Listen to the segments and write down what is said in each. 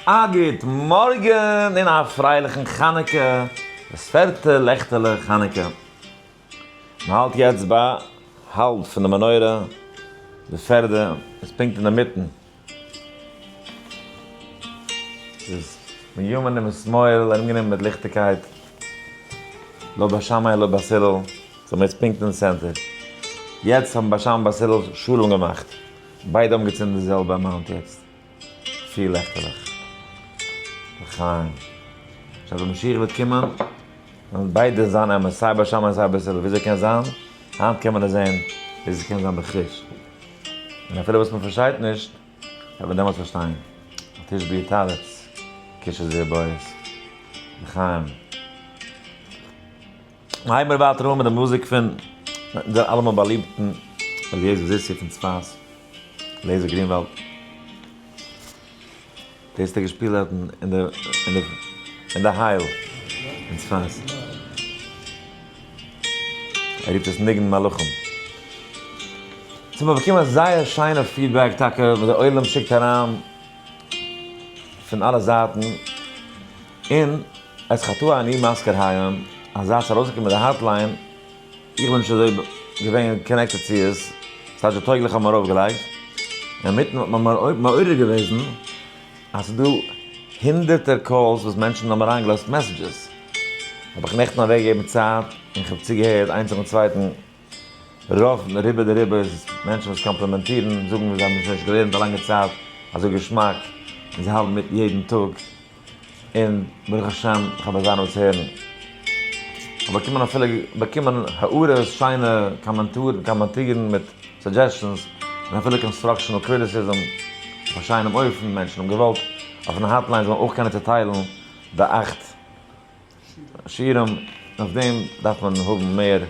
א גוט מארגן און א פרייליכן חנוכה, דאס פערטע לעכטעלע חנוכה. מען האלט יעצט ביי האלב פון די מנורה, די פערדע איז פונקט אינדערמיטן. ס'איז מימין ומשמאל ארומגענומען מיט ליכטיגקייט, לא בית שמאי לא בית הלל, so מ'איז פונקט אין center. יעצט האבן בית שמאי און בית הלל שלום געמאכט, ביידע האבן געצינדן די זעלבע amount יעצט. פיר לעכטעלעך. לחיים. עכשיו ווען משיח וועט קומען, וועלן ביידע זיין אמת, סיי בית שמאי און סיי בית הלל. וויאזוי קען זיין? היינט קען מען עס זען וויאזוי עס קען זיין בחוש. און אפילו וואס מען פארשטייט נישט, וועט מען דעמאלטס פארשטיין. תשבי יתרץ, קושיות ובעיות. לחיים. הייבן מיר ווייטער אן מיט די מוזיק פון אונזער אלעמען באליבטן אליעזר זיסי פון צפת, אליעזר גרינוואלד. דאס האט ער געשפילט דארטן אין די אין די אין די הייל אין צפת. ער רופט עס ניגון מלאכים. סאו מיר באקומען זייער שיינע feedback טאקע וואס די עולם שיקט אריין פון אלע זייטן. און את חטאי אני מזכיר היום, אז זייט ס'איז ארויסגעקומען די hotline, איך בין נישט אזוי געווען connected צו עס, ס'טייטש די טויגליכע האבן ארויפגעלייגט, אינמיטן האט מען מיר מעורר געוועזן אז ס'איז דא הונדערטער calls וואס מענטשן האבן אריינגעלאזט messages, האב איך נעכטן אוועקגעגעבן צייט און כ'האב צוגעהערט איינס נאכן צווייטן, רוב רובא דרובא איז מענטשן וואס קאמפלימענטירן, זאגן וואס זיי האבן שוין נישט געלערנט א לאנגע צייט אזוי געשמאק, און זיי האלטן מיט יעדן טאג. און ברוך השם איך האב אזא הנאה צו הערן. כ'האב באקומען אפילו באקומען הערות, שיינע קאמענטארן, קאמענטירן מיט suggestions, און אפילו constructional criticism אויף א שיינעם אופן, מענטשן האבן געוואלט אויפן hotline זאל מען אויך קענען צעטיילן די אכט שיעורים, און אויף דעם דארף מען האבן מער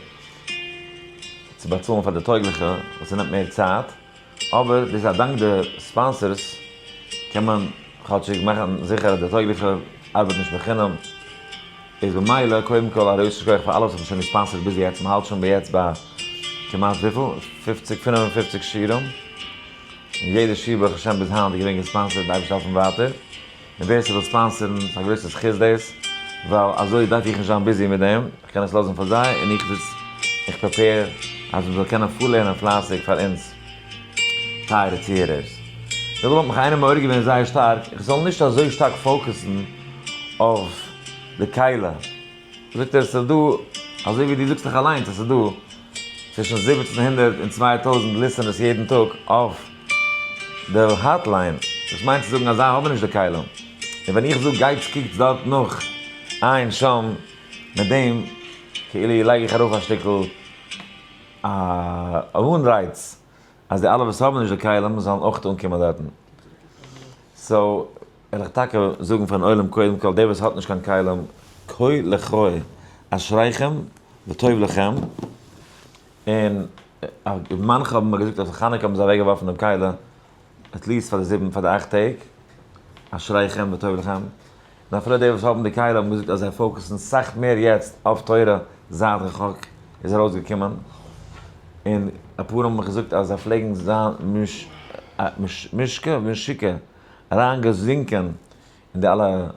צו באצאלן פאר די טויגליכע, ווייל ס'נעמט מער צייט. אבער דאס איז א דאנק די sponsors קען מען כאטשיג מאכן זיכער אז די טויגליכע ארבעט נישט בחינם, איז במילא קודם כל א גרויסן שכוח פאר אלע וואס האבן שוין געספאנסערט ביז יעצט, מען האלט שוין ביי יעצט ביי כמעט וויפיל? פופציג 55 שיעורים, און יעדע שיעור ברוך השם ביז היינט איז געווען געספאנסערט, די אייבערשטער העלפן ווייטער. און ווער ס'וויל ספאנסערן, ס'איז א גרויסע זכות דאס, ווייל אזוי דארף איך נישט זיין busy מיט דעם, איך קען עס לאזן פאר זיי, און איך זיץ איך prepare אז מ'זאל קענען פארלערנען פלייסיג פאר אונז טייערע צוהערערס. דערווייל האט מיך איינער מעורר געווען זייער שטארק איך זאל נישט אזוי שטארק focus ן אויף די כלי. זאגט ער ס'איז דא, אזוי ווי דו זאגסט דאך אליינס אז ס'איז דא צווישן 1700 און 2000 listeners יעדן טאג אויף די hotline, דאס מיינט צו זאגן אז זיי האבן נישט די כלים, און ווען איך זאג גייטס קוקטס דארט נאך עיין שם, מיט דעם כאילו לייג איך ארויף א שטיקל א אנרייץ אז די אלע וואס האבן נישט די כלים זאלן אויך אנקומען דארטן. so וועל איך טאקע זאגן פארן עולם קודם כל דער וואס האט נישט קיין כלים כה לחי אשריכם וטוב לכם, און מאנכע האבן מיר געזאגט אז חנוכה האבן זיי אוועק געווארפן דעם כלי at least פאר די זיבן פאר די אכט טעג, אשריכם וטוב לכם, און אפילו די וואס האבן די כלי האבן געזאגט אז זיי focus ן סאך מער יעצט אויף תורה זייט די חק איז ארויסגעקומען, און אפאר האבן מיך געזאגט אז זיי פלעגן זיין משקה משוקע אריינגעזינקען אין די אלע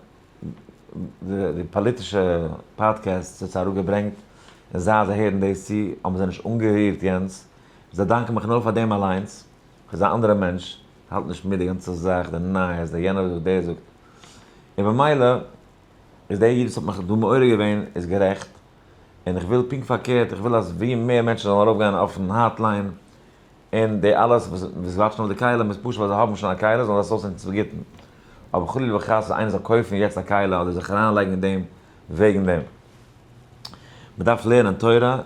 די פאליטישע podcasts האט זיי אראפגעברענגט, און זייט זיי הערן דאס צו האבן זיי נישט אנגערירט יענץ, זיי דאנקען מיך נאר פאר דעם אליינס, כ'איז א אנדערע מענטש, האלט נישט מיט די גאנצע זאך, די נייעס, די יענער זאגט דער זאגט, און במילא איז דער איד וואס האט מיך דא מעורר געווען איז גערעכט, און איך וויל פונקט פארקערט, איך וויל אז ווי מער מענטשן זאלן ארויפגיין אויפן hotline, און די אלעס וואס וואס watch ן אויף די כלים איז פשוט ווייל זיי האבן שוין א כלי זאלן זיי עס אויסנוצן צום גוטן, אבער חלילה וחס אז איינער זאל קויפן יעצט א כלי אדער זיך אריינלייגן אין דעם וועגן דעם. מען דארף לערנען תורה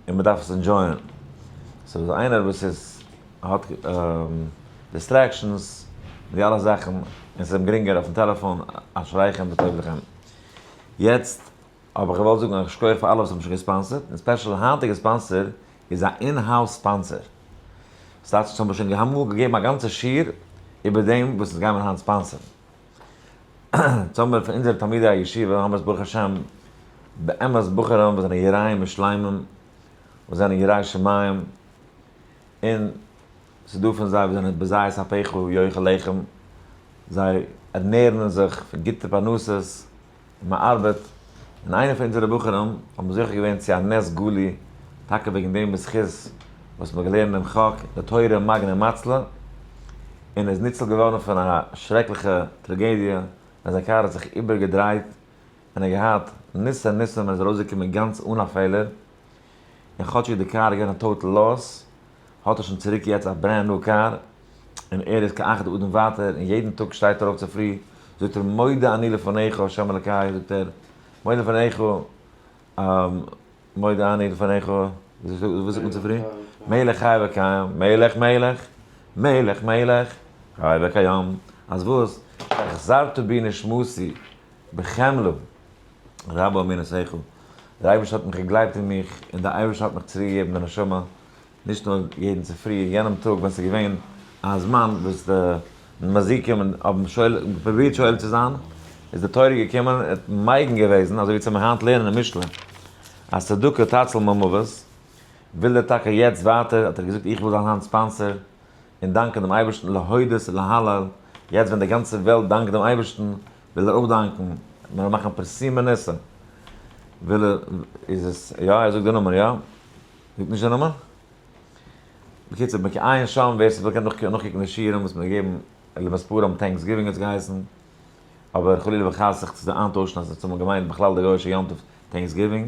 און מען דארף עס enjoy ען. so איינער וואס איז האט distractions און די אלע זאכן און ס'איז אים גרינגער אויפן טעלעפאן אשריכם וטוב לכם. יעצט האב איך געוואלט זאגן א שכוח פאר אלע וואס האבן שוין געספאנסערט, און special היינטיגע sponsor איז א in-house sponsor. ס'טייטש אונז האבן שוין אמאל געגעבן א גאנצע שיעור איבער דעם וואס אונז גיימער היינט ספאנסערן. אונז האבן מיר פון אונזערע תלמידי הישיבה האבן מיר ברוך השם באמת בחורים וואס זענען יראים ושלימים, וואס זענען יראי שמים, און ס'איז דא פון זיי וואס זענען בזעת אפיך יאכל לחם, זיי. ערנערן זיך פון גוטע פרנסות, און מען ארבעט, און איינער פון אונזערע בחורים האבן זוכה געווען צו א נס גלוי, טאקע וועגן דעם בזכות וואס מ'האט געלערנט דעם חק, די תורה מגן ומצלה, און איז ניצול געווארן פון א שרעקליכע טראגעדיע, ווען זיין קאר האט זיך איבערגעדרייט, און ער האט געהאט ניסי ניסים און איז ארויסגעקומען גאנץ אן א פעלער, און כאטשיג די קאר איז געווען א total loss, האט ער שוין צוריק יעצט א brand new קאר, און ער איז כאחד האדם ווייטער, און יעדן טאג שטייט ער אויף צופרי, זאגט ער מודה אני לפניך ה' אלקי, זאגט ער, מודה לפניך, מודה אני לפניך, וואס זאגט מען צופרי? מלך חי וקיים, מלך מלך, מלך מלך, חי וקיים, אז וואס? שהחזרת בי נשמתי בחמלה רבה אמונתך, דער אייבערשטער האט מיך געגלייבט אין מיך, און דער אייבערשטער האט מיך צוריק געגעבן די נשמה, נישט נאר יעדן צופרי, יענעם טאג ווען ס'איז געווען א זמן וואס די מזיקים האבן פרובירט שואל צו זיין, איז די תורה געקומען און האט מגין געוועזן, אזוי ווי צו מיר היינט לערנען אין משלי, אז צדקה תציל ממוות, וויל ער טאקע יעצט ווייטער, האט ער געזאגט איך וויל זיין היינט sponsor, און דאנקען דעם אייבערשטן להודות ולהלל, יעצט ווען די גאנצע וועלט דאנקט דעם אייבערשטן, וויל ער אויך דאנקען, מען זאל מאכן פרסומי ניסא, וויל ער, איז עס, יא ער זאגט די נאמען יא? זאגט נישט די נאמען? בקיצור, עיין שם, ווער ס'וויל קען נאכקוקן די שיעורים וואס מ'האט געגעבן למספרם Thanksgiving האט עס געהייסן, אבער חלילה וחס זיך צו איינטוישן אז אונז האבן געמיינט בכלל די גוי'אישע יום טוב Thanksgiving,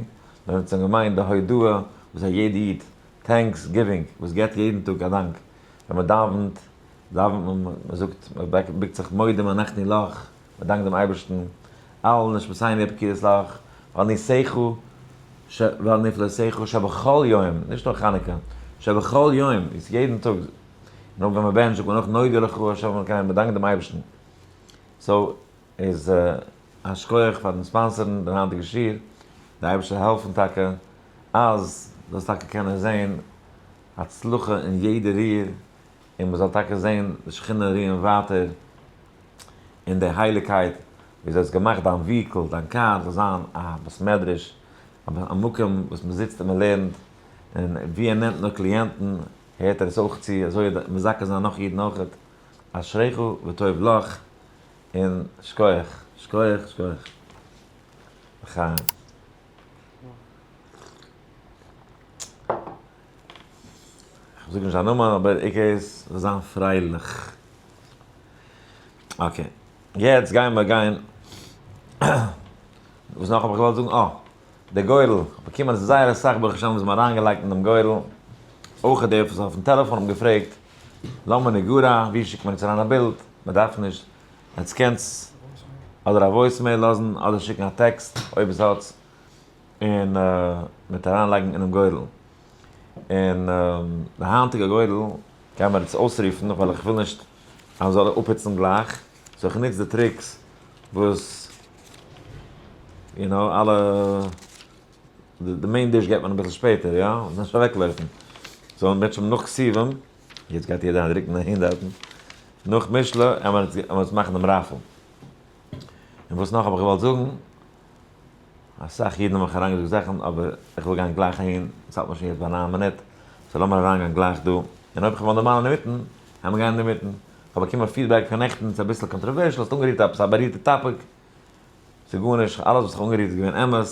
נאר אונז האבן געמיינט די הודאה וואס א יעדע איד, thanksgiving, וואס געבט יעדן טאג א דאנק, ווען מ'דאווענט, דאווענט מען, מ'זאגט, מ'בוקט זיך מודים אנחנו לך, מ'דאנקט דעם אייבערשטן, על נשמתנו הפקודות לך, ועל ניסיך ועל נפלאותיך שבכל יום, נישט נאר חנוכה, שבכל יום, איז יעדן טאג, און אויך ווען מ'בענטשט זאגט מען אויך נודה לך ה' אלקינו, מ'דאנקט דעם אייבערשטן. so איז א שכוח פארן sponsor ן דעם היינטיגן שיעור, דער אייבערשטער זאל העלפן טאקע אז זאלסט טאקע קענען זען הצלחה אין יעדע ריר, און מ'זאל טאקע זען די שכינה רוען ווייטער אין די הייליגקייט ווי דו האסט געמאכט דיין vehicle, דיין קאר זאל זיין א בית מדרש, א מקום וואס מען זיצט און מען לערנט, און ווי ער נעמט נאר קליענטן הערט ער עס אויך צו, אזוי וועט מזכה זיין נאך אידן אויכעט, אשריך וטוב לך, און שכוח, שכוח, שכוח. לחיים. כ'זאג נישט זיין נאמען אבער עיקר איז זאל זיין פרייליך. okay. יעצט גייען מיר גיין. וואס נאך האב איך געוואלט זאגן? אה. די גורל. כ'האב באקומען זייער אסאך ברוך השם וואס מ'האט אריינגעלייגט אין דעם גורל. אויך די וואס אויפן טעלעפאן האבן געפרעגט. למה נגרע? ווי שיקט מען יעצט אריין א בילד? מ'דארף נישט. עטס קענטס אדער א voicemail לאזן אדער שיקן א טעקסט אויב עס האטס. און מ'וועט אריינלייגן אינעם גורל. און די היינטיגע גורל גייען מיר יעצט אויסרופן ווייל איך וויל נישט אז מ'זאל אפפוצן גלייך, so איך נוץ די tricks וואס you know אלע די main dish געבט מען אביסל שפעטער יא, מ'זאל נישט אוועקלויפן. so מ'וועט שוין נאך כתובים, יעצט גייט יעדער אריינדרוקן אהין דארטן, נאך משלי עמער יעצט מאכן דעם raffle. און וואס נאך האב איך געוואלט זאגן? אסאך אידן האבן מיך אריינגעזאגט זאכן אבער איך וויל גיין גלייך אהין, עס האלט מיר שוין יעצט ביי 9 מינוט, so לאמיר אריינגיין גלייך דא, און אויב איך וועל דערמאנען אינמיטן, העמיר גיין אינמיטן. איך האב באקומען feedback פון נעכטן, ס'איז אביסל controversial, האסט אנגערירט עפעס א בארירטע topic, ס'איז גארנישט, אלעס וואס איך האב אנגערירט איז געווען אמת,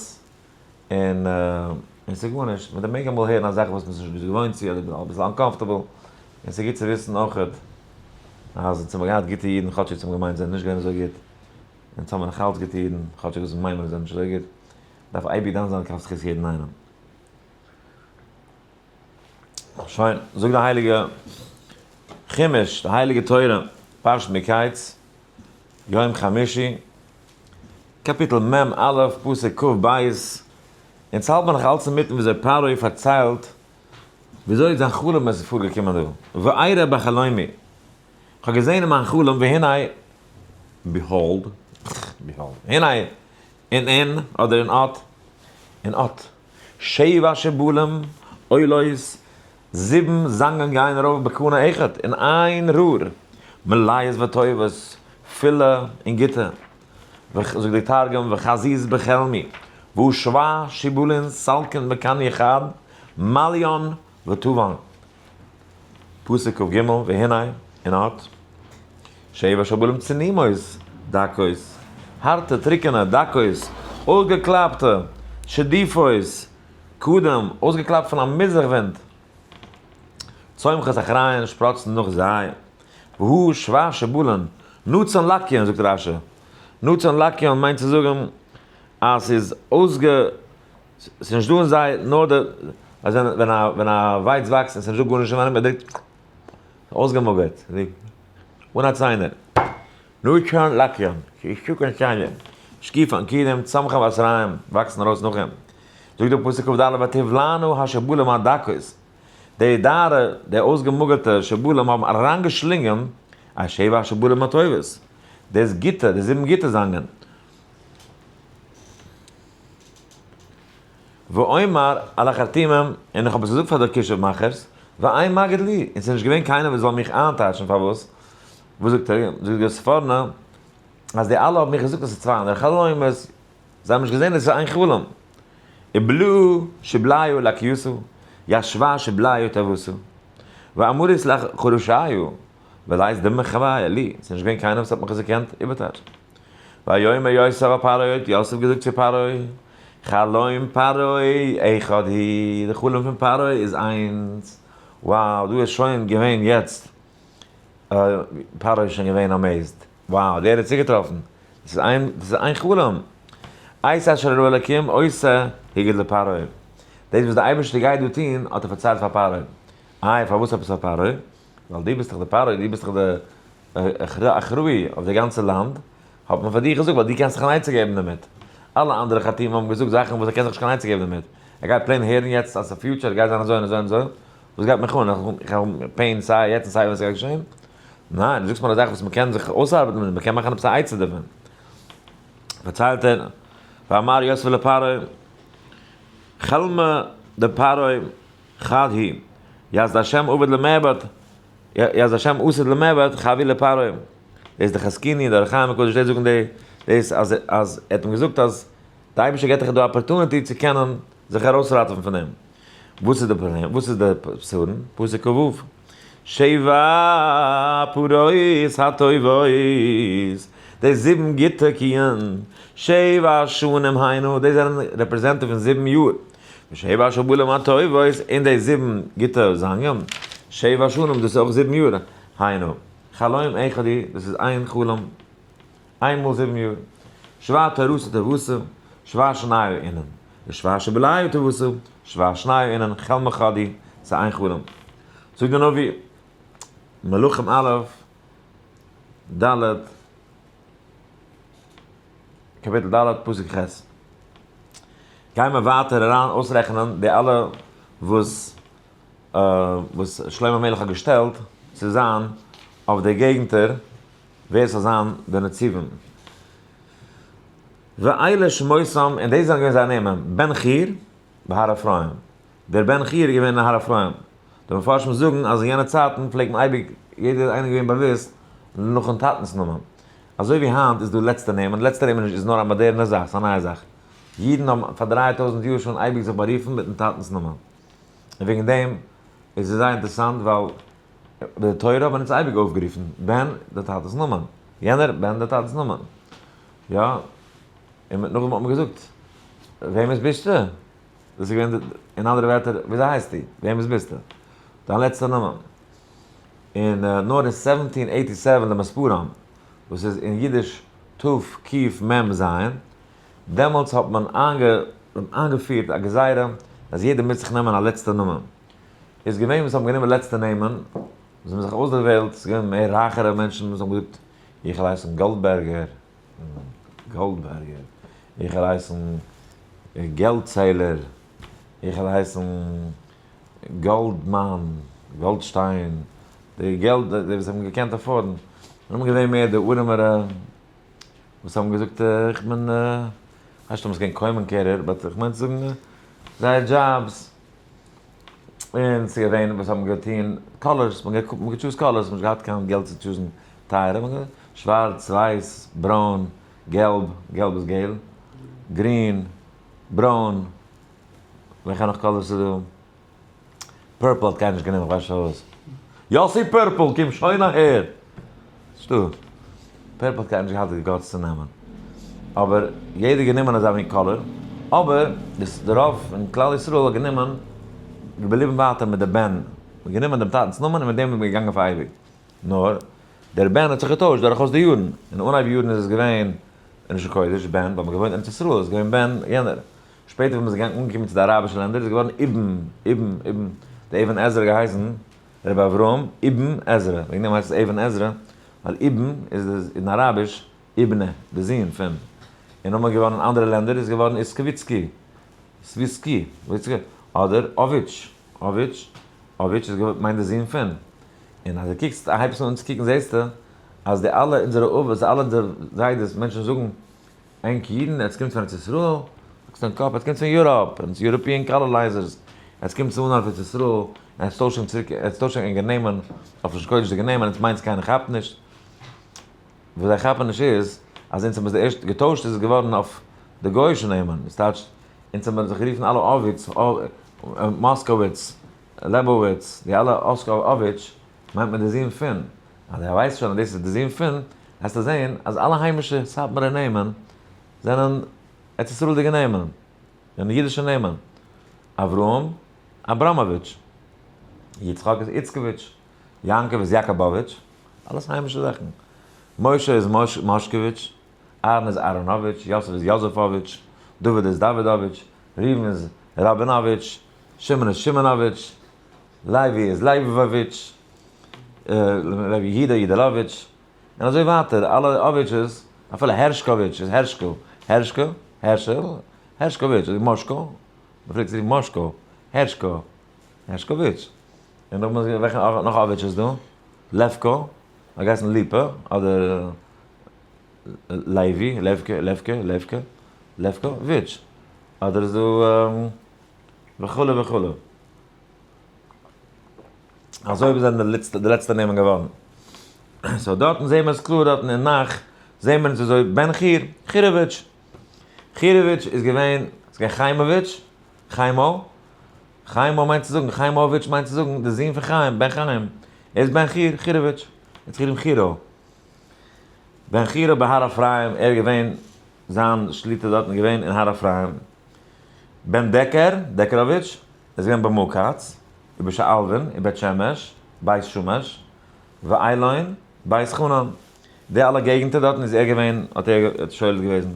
און און ס'איז גארנישט, מען מעג אמאל הערן א זאך וואס מ'איז נישט געוואוינט צו אדער אביסל uncomfortable, און ס'איז גוט צו וויסן אויכעט אז אונז האבן געהאט גוטע אידן כאטש אונז האבן געמיינט זיי זענען נישט געווען אזוי גוט. אונז האבן נאך אלץ גוטע אידן, כאטשיג וואס מיינען מיר זענען נישט אזוי גוט, דארף אייביג דן זיין לכף זכות יעדן איינעם. שוין, זאגט די הייליגע חומש, די הייליגע תורה, פרשת מקץ, יום חמישי, קאפיטל מ א, פסוק כ ב, אונז האלט מען נאך אלץ אינמיטן וויאזוי פרעה פארציילט וויאזוי זיין חלום איז פארגעקומען דא, וארא בחלומי, כ'האב געזען אין מיין חלום והנה, behold, behold, הנה, אין אין, אדער אין אט, אין אט, שבע שיבולים עולות, זיבן זאנגען גייען ארויף בקנה אחד, אין איין רור, מלאות וטובות, פילע און גוטע, זאגט די תרגום וחזית בחלמי, והא שבע שיבולין סלקין בקניא חד, מליאן וטובן. פסוק כ ג, והנה, און אט, שבע שיבולים צנומות. דקות, הארטע, טרוקענע, דקות, אויסגעקלאפטע, שדופות, קדם, אויסגעקלאפט פון א מזרח ווינט. צומחות אחריהן, שפראצן נאך זיי. והוא שבע שבולין, נצן לקיון, זאגט רשי. נצן לקיון מיינט צו זאגן אז ס'איז אויסגע. ס'איז נישט דא אין זיי נאר די. אז ווען א ווען א ווייץ וואקסט און ס'איז נישט דא גארנישט אינעווייניג, מ'דרוקט, אויסגעמאגערט, אן א ציינער. נצן לקיון, ס'איז נישטא קיין ציינער. שקיפן, קינים, צמחים ואתריים וואקסן ארויס נאך אים. זאגט דער פסוק כ"ד ותבלענה השבולים הדקות, די דארע, די אויסגעמאגערטע שבולים האבן אריינגעשלינגען את שבע השבולים הטובות, דאס גוטע, די זיבן גוטע זאנגען. ואומר אל החרטומים, און איך האב עס געזאגט פאר די כישוף מאכערס, ואין מגיד לי, און ס'איז נישט געווען קיינער וואס זאל מיך איינטייטשן פארוואס. וואס זאגט ער? זאגט דער ספורנו, אז די אלע האבן מיך געזאגט אז ס'איז צוויי אנדערע חלומות, זיי האבן נישט געזען אז עס איז איין חלום. ובלעו שבליו לקיוסו, ישבה שבליו תבוסו, ואמרית לך חרושיו, ולית דמחוויה לי, ס'איז נישט געווען קיינער וואס האט מיך עס געקענט איבערטייטשן. ויאמר יוסף אל פרעה, האט יוסף געזאגט צו פרעה, חלום פרעה אחד הוא, די חלום פון פרעה איז איינס. wow, דא איז שוין געווען יעצט, פרעה איז שוין געווען amazed, wow, דער האט צוגעטראפן, דאס איז איין, דאס איז איין חלום. את אשר ראה אלקים עושה הגיד לפרעה. דאס וואס דער אייבערשטער גייט דא טון, האט ער פארציילט פאר פרעה. איי, פארוואס עפעס פאר פרעה? ווייל דו ביסט דאך די פרעה, דו ביסט דאך די אחראי אויף די גאנצע לאנד, האט מען פאר דיר געזאגט ווייל דו קענסט זיך אן עצה געבן דערמיט. אלע אנדערע חרטומים האבן געזאגט זאכן וואס ער קען זיך נישט קיין עצה געבן דערמיט. ער גייט plain הערן יעצט אז די future גייט זיין אזוי און אזוי און אזוי, וואס גייט מיך אן? איך האב pain סיי יעצט און סיי ווען ס'גייט געשען? ניין, דו זאגסט מיר א זאך וואס מ'קען זיך אויסארבעטן מיט, מ'קען מאכן עפעס א עצה דערפון. פארציילט ער, ואמר יוסף לפרעה, חלמא דפרעה חד הוא, יתד השם עביד למעבד, יתד השם עתיד למעבד, חבי לפרעה. דאס איז די חזקוני און די אור החיים הקדוש, די זאגן די, דאס אז אז ער האט אים געזאגט אז די אייבערשטער געבט דיך דא opportunity צו קענען זיך ארויסראטעווען פון דעם. וואס איז די פראבלעם? וואס איז די פתרון? פסוק כ"ו, שבע פרות הטובות, די זיבן גוטע קיען, שבע שנים היינו, די זענען representative פון זיבן יאר, ושבע שבולים הטובות, און די זיבן גוטע זאנגען, שבע שנים, דאס איז אויך זיבן יאר, היינו, חלום אחד הוא, דאס איז איין חלום, איין מאל זיבן יאר, שבע תורתא תבוסה, שבע שניו אינן, ושבע שבליו תבוסה, שבע שניו אינן, חלמא חד הוא, ס'איז איין חלום. זאגט דער נביא, מלכים א', ד', קאפיטל ד', פסוק ח'. גייען מיר ווייטער אריין אויסרעכענען די אלע וואס וואס שלמה המלך האט געשטעלט צו זיין אויף די געגנטער ווער ס'זאל זיין די נציבים. ואלה שמותם, און דאס זענען געווען זייער נעמען, בן חור בהר אפרים. דער בן חור איז געווען אין הר אפרים. די מפרשים זאגן אז אין יענע צייטן פלעגט מען אייביג, יעדער איינער געווען באוואוסט נאכן טאטנ'ס נאמען. אזוי ווי היינט איז דא לעצטע נעמען, לעצטע נעמען איז נאר א מאדערנע זאך, ס'איז א נייע זאך. אידן האבן פאר 3000 יאר שוין אייביג זיך בארופן מיטן טאטנ'ס נאמען. און וועגן דעם איז עס זייער אינטערעסאנט ווייל די תורה האט מען אונז אייביג אויפגערופן בן די טאטע'ס נאמען, יענער בן די טאטע'ס נאמען, יא, און נאכדעם האט מען געזאגט וועמענס ביסטו? דאס איז געווען די, אין אנדערע ווערטער, וויאזוי הייסטו? וועמענס ביסטו? דיין לעצטע נאמען. און נאר אין 1787 למספרם, וואס איז אין אידיש תקמ"ז, דעמאלטס האט מען איינגעפירט א גזירה אז יעדער מוז זיך נעמען א לעצטע נאמען. איז געווען וואס האבן גענומען לעצטע נעמען, וואס האבן זיך אויסדערוועלט, ס'איז געווען מער רייכערע מענטשן וואס האבן געזאגט, איך וועל הייסן גאלדבערגער, גאלדבערגער, איך וועל הייסן געלטציילער, איך וועל הייסן גאלדמאן, גאלדשטיין, די געלט, די וואס האבן געקענט afford ן, און האבן געווען מער די ארעמערע, וואס האבן געזאגט איך בין, כ'ווייס נישט אויב עס איז געווען קוימען קערער, but איך מיין צו זאגן זייער דזשאבס, און ס'איז געווען וואס האבן געטון colors, מ'האט גע choose ט colors, מ'האט נישט געהאט קיין געלט צו choose ן טייערע, שווארץ, ווייס, ברוין, געלב, געלב איז געל, גרין, ברוין, וועלכע נאך colors איז דא? purple האט קיינער נישט גענומען, כ'ווייס נישט פארוואס. יאסי purple קום שוין אהער! נישטא. Purple האט קיינער נישט געהאט די guts צו נעמען. אבער יעדער גענומען אזא מין color. אבער די רוב פון כלל ישראל האט גענומען, געבליבן ווייטער מיט די בן. מ'האט גענומען דעם טאטנ'ס נאמען און מיט דעם איז מען געגאנגען פאר אייביג. נאר דער בן האט זיך געטוישט דורכאויס די יארן. אין אנהייב יארן איז עס געווען אין לשון קודש בן, ווייל מ'האט געוואוינט אין ארץ ישראל איז געווען בן יענער. שפעטער ווען מ'איז געגאנגען אנגעקומען צו די אראבישע לענדער איז געווארן איבן, איבן, איבן. דער אבן עזרא האט געהייסן רבי אברהם אבן עזרא, וועגן דעם הייסט עס אבן עזרא, ווייל אבן איז אין אראביש איבנע, די זון פון. און נאכדעם איז געווארן אין אנדערע לענדער איז געווארן איסקוויצקי, סוויסקי, אדער אוויטש, אוויטש, אוויטש איז מיינט די זון פון. און אז דו קוקסט, הייבסט אן צו קוקן זעסטו אז די אלע אונזערע אבות, אלע אונזערע זיידעס, מענטשן זאגן, ענק אידן, עטס קומט פון ארץ ישראל? האקסט דיין קאפ, עטס קומט פון Europe, אונז European colonizers, עטס קומטס אן אויף ארץ ישראל, און עטס טוישן צוריק, עטס טוישן ענקער נעמען אויף לשון קודש'דיגע נעמען, עטס מיינטס קיינער כאפט נישט? וואס זיי כאפן נישט איז, אז אונז האבן עס די ערשטע געטוישט איז עס געווארן אויף די גוי'אישע נעמען, דאס טייטש, אונז האבן זיך גערופן אלע אוויטס, מאסקאוויץ, לעבאוויץ, די אלע אוויטש, מיינט מען די זון פון. אז ער ווייסט שוין אז דאס איז די זון פון, וועסטו זען אז אלע היימישע סאטמארע נעמען זענען ארץ ישראל'דיגע נעמען, זענען אידישע נעמען. אברהם, אבראמאוויטש. יצחק איז איצקאוויטש. יעקב איז יאקאבאוויטש. אלעס היימישע זאכן. משה איז מאשקאוויטש. אהרן איז אהרנאוויטש. יוסף איז יאזעפאוויטש. דוד איז דאווידאוויטש. ראובן איז ראבינאוויטש. שמעון איז שמעונאוויטש. לוי איז לייבאוויטש, לוי יהודה יודעלאוויטש, און אזוי ווייטער, אלע אוויטשעס, אפילו הערשקאוויטש איז הערשקא, הערשקא, הערשל, הערשקאוויטש, אדער מאשקא, מען פלעגט צו רופן מאשקא, הערשקא, הערשקאוויטש, און נאכדעם איז וועלכע נאך אוויטש איז דא? לעווקא, האט געהייסן ליפא, אדער לייבי, לעווקא, לעווקא, לעווקא, לעווקאוויטש, אדער איז דא וכו' וכו'. אזוי ווי זענען די לעצטע נעמען געווארן. So דארטן זעהן מיר עס קלאר דארטן אין נ"ך זעהן מיר אונז אזוי בן חיר, חיראוויטש. חיראוויטש איז געווען, ס'איז געווען חיימאוויטש, חיימא, חיימא מיינט צו זאגן, חיימאוויטש מיינט צו זאגן די זון פון חיים, בן חיים. ער איז בן חיר, חיראוויטש. ער האט זיך גערופן חירא. בן חירא בהר אפרים, ער איז געווען, זיין שליטה דארטן איז געווען אין הר אפרים. בן דקר, דעקעראוויטש, איז געווען במקץ, ובשעלבין, ובית שמש, בית שמש, ואיילון, בית חנן. די אלע געגנטער דארטן איז ער געווען, האט ער שולט געוועזן.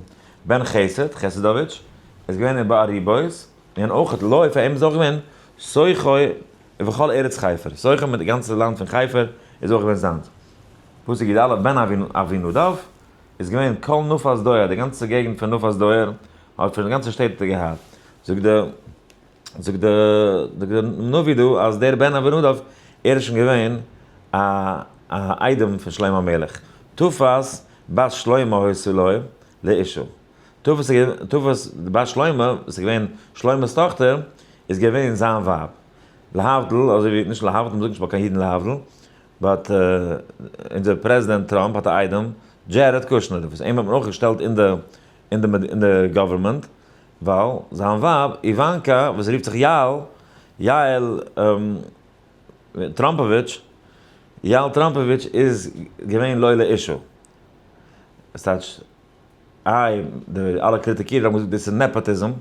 בן חסד, חסדאוויטש, איז געווען אין באריבויס, און אויך לוי, פאר אים איז אויך געווען סוכו ובכל ארץ חיפר. סוכו מיט די גאנצע לאנד פון חיפר איז אויך געווען זיינס. פסוק י א, בן אבינדב, איז געווען כל נפת דוהר, די גאנצע געגנט פון נפת דוהר, האט פון די גאנצע שטעט האט ער געהאט. זאגט די זאגט די זאגט די נביא דא אז דער בן אבינדב ער איז שוין געווען א א איידעם פון שלמה המלך. תפס בת שלמה היתה לו לאישה. תפס תפס בת שלמה וואס איז געווען שלמה'ס טאכטער איז געווען זיין ווייב. להבדיל אזוי ווי נישט להבדיל מ'זאגט נישט ביי קיין אידן להבדיל but אונזער פרעזידענט טראמפ האט א איידעם דזשערעד קושנער וואס אים האט מען אויך געשטעלט אין די אין די אין די government ווייל זיין ווייב איוואנקא וואס רופט זיך יעל יעל טראמפאוויטש יעל טראמפאוויטש איז געווען לא לאישו. עס טייטש איי די אלע קריטיקירער האבן געזאגט דאס איז nepotism,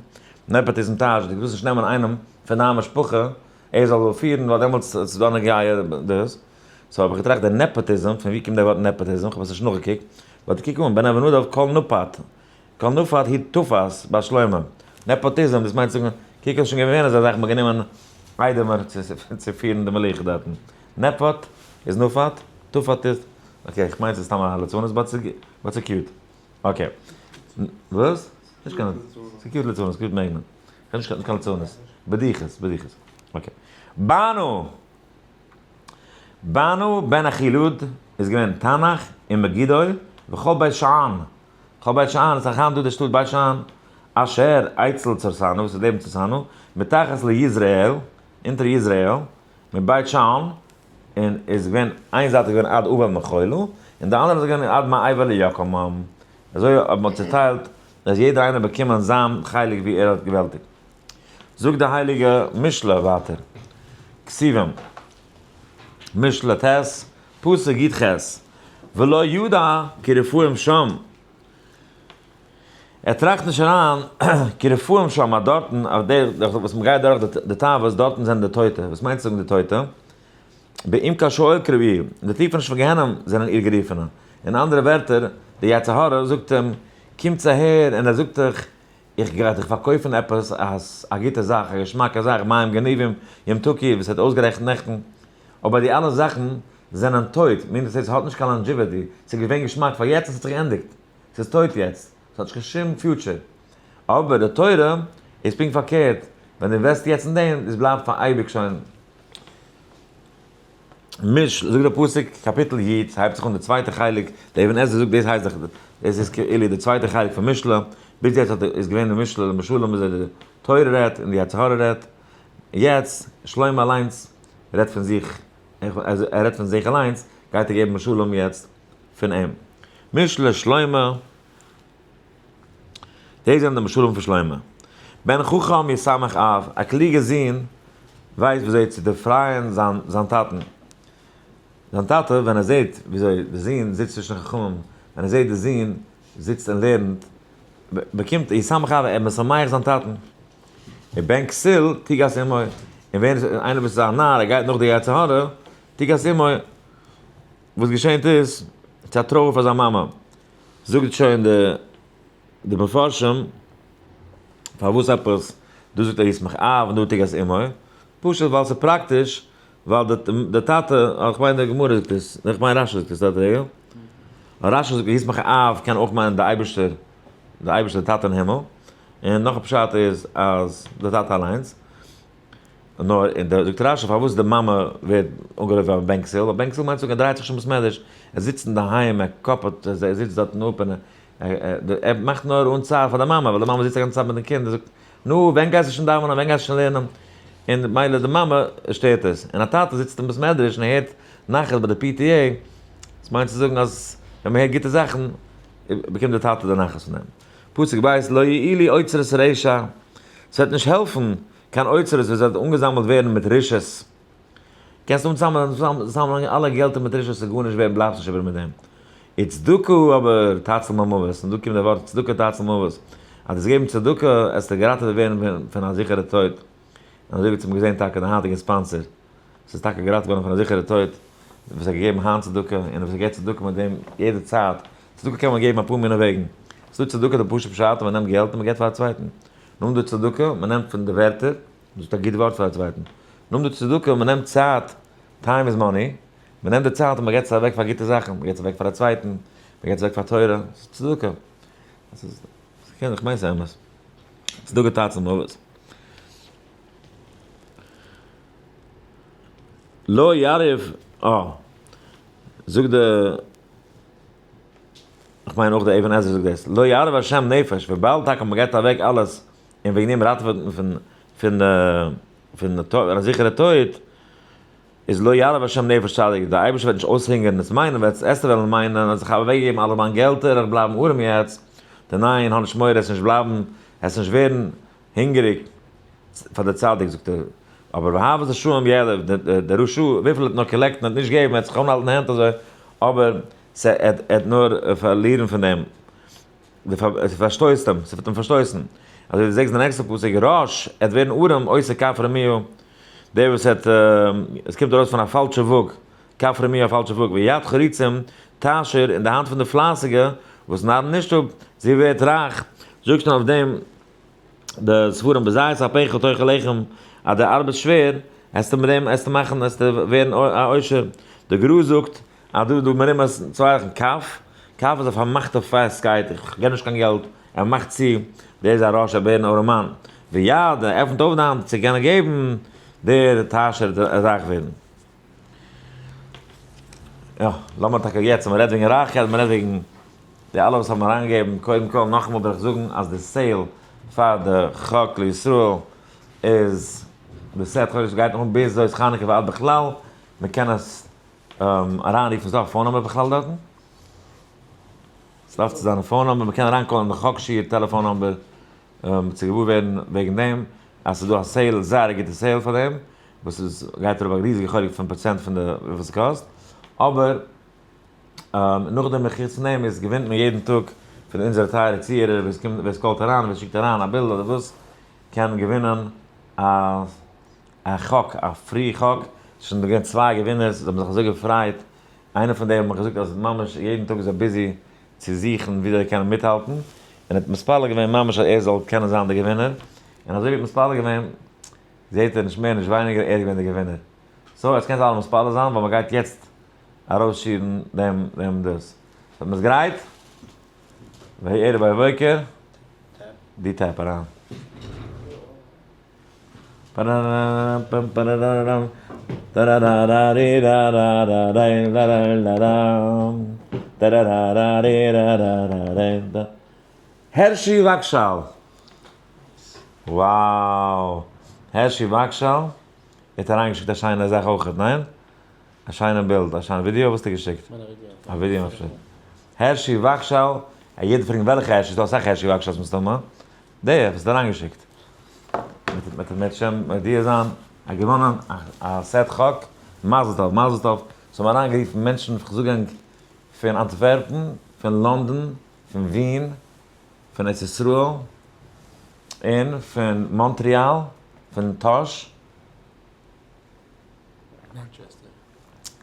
nepotism טייטש דו ווילסט נישט נעמען איינעם פון דיין משפחה ער זאל פירן ווייל דעמאלטס איז דא א נגיעה דאס, so האב איך געטראכט די nepotism פון ווי קומט די ווארט nepotism כ'האב עס נישט נאכגעקוקט, but קוק אן בן אבינדב כל נפת כל נפת היא תפס בת שלמה, nepotism דאס מיינט זאגן קוק איז שוין געווען אזא זאך מ'האט גענומען איידעמער צו פירן די מלוכה דארטן, נפת איז נפת, תפת איז, okay איך מיין ס'איז סתם א ליצנות but ס'איז cute. Okay. וואס? נישט קיין, ס'איז cute ליצנות, cute מעג מען. כ'האב נישט קיין ליצנות. בדיחות, בדיחות. Okay. באנו! באנו בן אכילוד איז געווען תענך און מגידו וכל בית שאן. כל בית שאן איז היינט דא די שטאט בית שאן. אשר אצל צרתנה, וואס איז לעבן צרתנה, מתחת ליזרעאל, אונטער יזרעאל, מבית שאן, און איז געווען, איין זייט איז געווען עד אבל מחולה, און די אנדערע זייט איז געווען עד מעבר ליקומם. אזוי האט מען צוטיילט אז יעדער איינער באקומען זיין חלק ווי ער האט געוועלטיגט. זאגט די הייליגע משלי ווייטער, כתובים, משלי ט', פסוק י ח. ולא ידע כי רפאים שם. ער טראכט נישט אריין כי רפאים שם אז דארטן, אויף דער וואס מען גייט דורך די תאוות, דארטן זענען די טויטע. וואס מיינט צו זאגן די טויטע? בעמקי שאול קרויי, אין די טיפעניש פון גיהנום זענען איר גערופענע. אין אנדערע ווערטער, די יצר הרע זאגט אים, קומטס אהער, און ער זאגט דיך, איך גיי דיך פארקויפן עפעס א גוטע זאך, א געשמאקע זאך, מים גנובים, ימתקו, וואס ער האט אויסגערעכנט נעכטן. אבער די אלע זאכן זענען טויט, מיינט דאס עס האט נישט קיין longevity, ס'איז געווען געשמאק פאר יעצט און ס'האט זיך געענדיגט, ס'איז טויט יעצט, ס'האט נישט קיין שום future. אבער די תורה איז פונקט פארקערט, ווען דו invest יעצט אין דעם, דאס בלייבט פאר אייביג שוין. מש, זאגט דער פסוק, קאפיטל י', ס'הייבט זיך אן די צווייטע חלק, דער אבן עזרא זאגט דאס הייסט דאך, דאס איז כאילו די צווייטע חלק פון משלי, ביז יעצט האט איז געווען די משלי למשלים וויאזוי די תורה רעדט און די יצר הרע רעדט, יעצט שלמה אליינס רעדט פון זיך, ער רעדט פון זיך אליינס, גייט ער געבן משלים יעצט פון אים. משלי שלמה. דאס זענען די משלים פון שלמה. בן חכם ישמח אב, א קלוגער זון ווייסט וויאזוי צו דערפרייען זיין זיין טאטן. זיין טאטע ווען ער זעט וויאזוי די זון זיצט צווישן חכמים, ווען ער זעט די זון זיצט און לערנט, באקומט ישמח אב, ער משמח זיין טאטן. ובן כסיל תגעש אמו, און ווען איינער וואס איז א נאר, ער גייט נאך די יצר הרע, תגעש אמו, וואס געשענט איז, ס'איז א טרויער פאר זיין מאמע. זאגט שוין די די מפרשים פארוואס עפעס דא זאגט ער ישמח אב און דא תגעש אמו, פשוט ווייל ס'איז פראקטיש, ווייל די די טאטע, איך מיין די גמרא זאגט עס, איך מיין רשי זאגט עס, רגע, רשי זאגט ישמח אב קען אויך מיינען די אייבערשטער, די אייבערשטער די טאטע אין הימל, און נאך א פשט איז אז די טאטע אליינס. נאר און דער זאגט רשי פארוואס די מאמע ווערט אנגערופן א בן כסיל, ווייל בן כסיל מיינט צו זאגן ער דרייט זיך שוין בית מדרש, ער זיצט אינדערהיים ער קאפעט, ער זיצט דארטן אפ און ער מאכט נאר אן צער פאר די מאמע, ווייל די מאמע זיצט א גאנצע צייט מיטן קינד און זאגט, נו ווען גייסטו שוין דאווענען, ווען גייסטו שוין לערנען, און מילא די מאמע שטערט עס, און א טאטע זיצט אין בית מדרש און הערט נחת ביי די PTA, דאס מיינט צו זאגן אז ווען מען הערט גוטע זאכן באקומט די טאטע די נחת פון דעם. פסוק ב' לא יועילו אוצרות רשע, ס'וועט נישט העלפן קיין אוצרות וואס וועט אנגעזאמלט ווערן מיט רשעות. קענסט אנזאמלען אלע געלטער מיט רשעות ס'איז גארנישט ווערט בלייבסט נישט איבער מיט דעם. וצדקה אבער תציל ממוות, און דא קומט די ווארט צדקה תציל ממוות, אז דו'סט געבן צדקה עסטו געראטעוועט ווערן פון א זיכערע טויט, און אזוי ווי צום געזען טאקע די היינטיגע sponsor, ס'איז טאקע געראטעוועט געווארן פון א זיכערע טויט, וואס האט געגעבן היינט צדקה, און וואס ער געבט צדקה מיט דעם יעדע צייט, צדקה קען מען געבן אפאר מיני וועגן, ס'דא צדקה די פשוט פשט אז מ'נעמט געלט און מ'געבט פאר א צווייטן, נאכדעם דא צדקה, מען נעמט פון די ווערטער, מען זאגט א גוט ווארט פאר א צווייטן. נאכדעם דא צדקה, מען נעמט צייט, time is money, מען נעמט די צייט און מען געבט עס אוועק פאר גוטע זאכן, מען געבט עס אוועק פאר א צווייטן, מען געבט עס אוועק פאר תורה, ס'איז צדקה. דאס איז, כ'קען, איך מיין ס'איז אמת. צדקה תציל ממוות. לא ירעב, אה, זאגט די. איך מיין אויך די אבן עזרא זאגט דאס, לא ירעב השם נפש, וויבאלד טאקע מען געבט אוועק אלעס און וועגן דעם ראטעוועט מען פון פון פון א זיכערע טויט, איז לא ירעב השם נפש צדיק, דער אייבערשטער וועט נישט אויסהונגערן, עס מיינען וועט עסטו וועלן מיינען אז איך האב אוועק געגעבן אלע מיין געלטער איך בלייבן ארעם יעצט, די ניין האב נישט מורא עס נישט בלייבן עס נישט ווערן הונגעריג פאר די צדיק זאגט ער, אבער ואהבת רשעים יעלף, דער רשע וויפיל ער האט נאר collect ן האט נישט געבן ער האט זיך אנהאלטן הענט אזוי, אבער ס'עט עט נאר פארלירן פון דעם, ס'פארשטויסט אים, ס'וועט אים פארשטויסן. אזוי ווי דו זעגסט די נעקסטע פסוק, רש עט ווערן ארעם עושה כף רמיה, דער וואס עט, עס קומט ארויס פון א פאלשע וואג, כף רמיה א פאלשע וואג, ויד חריצים תעשיר, און די האנט פון די פלייסיגע וואס נארן נישט אפ, זי ווערט רייך, זאגט שוין אויף דעם די ספרים בזעת אפיך תאכל לחם, אז דו ארבעסט שווער, עסטו מיט דעם עסטו מאכן, עסטו ווערן א עושר. די גרא זאגט אז דא איז דא מרומז צוויי זאכן, כף, כף איז א פארמאכטע פעסטקייט, איך געב נישט קיין געלט, ער מאכט צו, דער איז א רשע בערן ארעמאן, ויד, ער עפנט אויף די האנט צו קענען געבן, דער תעשיר וועט רייך ווערן. יא, לאמיר טאקע יעצט, מען רעדט וועגן רייכקייט, מען רעדט וועגן די אלע וואס האבן אריינגעגעבן, קודם כל נאכאמאל וויל איך זאגן אז די sale פאר די חק לישראל איז די סעט חודש גייט אן ביז זאת חנוכה ועד בכלל, מען קען עס אריינרופן, ס'דא א phone number בכלל דארטן? ס'דארף צו זיין א phone number, מ'קען אריין call ן די חק שיעור טעלעפאן number צו געוואר ווערן וועגן דעם אז ס'איז דא א sale, זייער א גוטע sale פאר דעם, וואס איז גייט אראפ א ריזיגע חלק פון פראצענט פון די וויפיל ס'קאסט, אבער. נאך די מחוץ פון דעם איז געווינט מען יעדן טאג פון אונזערע טייערע צוהערער ווער עס קומט ווער עס call ט אריין ווער עס שיקט אריין א בילד אדער וואס קען געווינען א א חק א free חק, ס'איז שוין דא געווען צוויי געווינערס זיי האבן זיך אזוי געפרייט, איינער פון די האט מיך געזאגט אז ממש יעדן טאג איז ער busy צו זוכן וויאזוי ער קען מיטהאלטן, און ער האט מתפלל געווען ממש אז ער זאל קענען זיין דער געווינער, און אזוי ווי ער האט מתפלל געווען זעט ער נישט מער נישט ווייניגער ער איז געווען דער געווינער. so עטס קענטס אלע מתפלל זיין ווייל מ'גייט יעצט ארויסשירן דעם דעם דאס. so מ'איז גרייט? ויהי ערב ויהי בוקר. די tap אריין. הערשי וואגשאל! Wow! הערשי וואגשאל האט אריינגעשיקט א שיינע זאך אויכעט, ניין? א שיינע בילד, א שיינע ווידיאו, וואס האסטו געשיקט? א ווידיאו אפשר. הערשי וואגשאל, א יעדער פרעגט וועלכע הערשי, ס'דא אסאך הערשי וואגשאלס מסתמא. דער וואס האט אריינגעשיקט. מיט מיט שם מודיע זיין, א געוואנען א set חק, מזל טוב, מזל טוב. ס'האבן אריינגערופן מענטשן, כ'זאג ענק, פון אנטווערפן, פון לאנדאן, פון ווין, פון ארץ ישראל, און פון מאנטריאל, פון טאהש,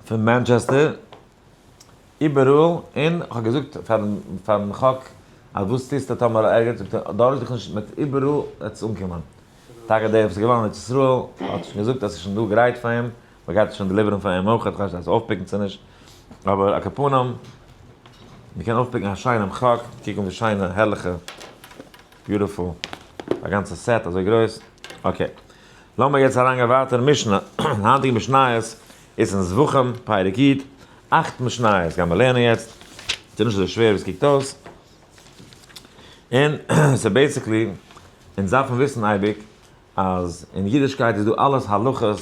פון מאנטשעסטער, איבעראל, און כ'האב געזאגט פארן חק אז וואס טוסטו טאמער ערגעץ, זאגט ער דארט זיך נישט מיט איבעראל וועט עס אנקומען, טאקע דער וואס איז געווארן ארץ ישראל האט שוין געזאגט אז עס איז שוין דא גרייט פאר אים, מען גייט עס שוין deliver ן פאר אים אויך, כ'ווייס נישט אויף pick ן צו נישט, אבער על כל פנים, מען קען אויף pick ן א שיינעם חק, קוק אן די שיינע הערליכע beautiful, א גאנצע set אזוי גרויס, okay. לאמיר יעצט אריינגיין ווייטער אין משנה, היינטיגע משניות איז אין זבחים, פרק י', אכט משניות גיימיר לערנען יעצט, ס'איז נישט אזוי שווער ווי עס קוקט אויס, און ס'איז basically, אונז דארפן וויסן אייביג אז אין אידישקייט איז דא אלעס הלכות,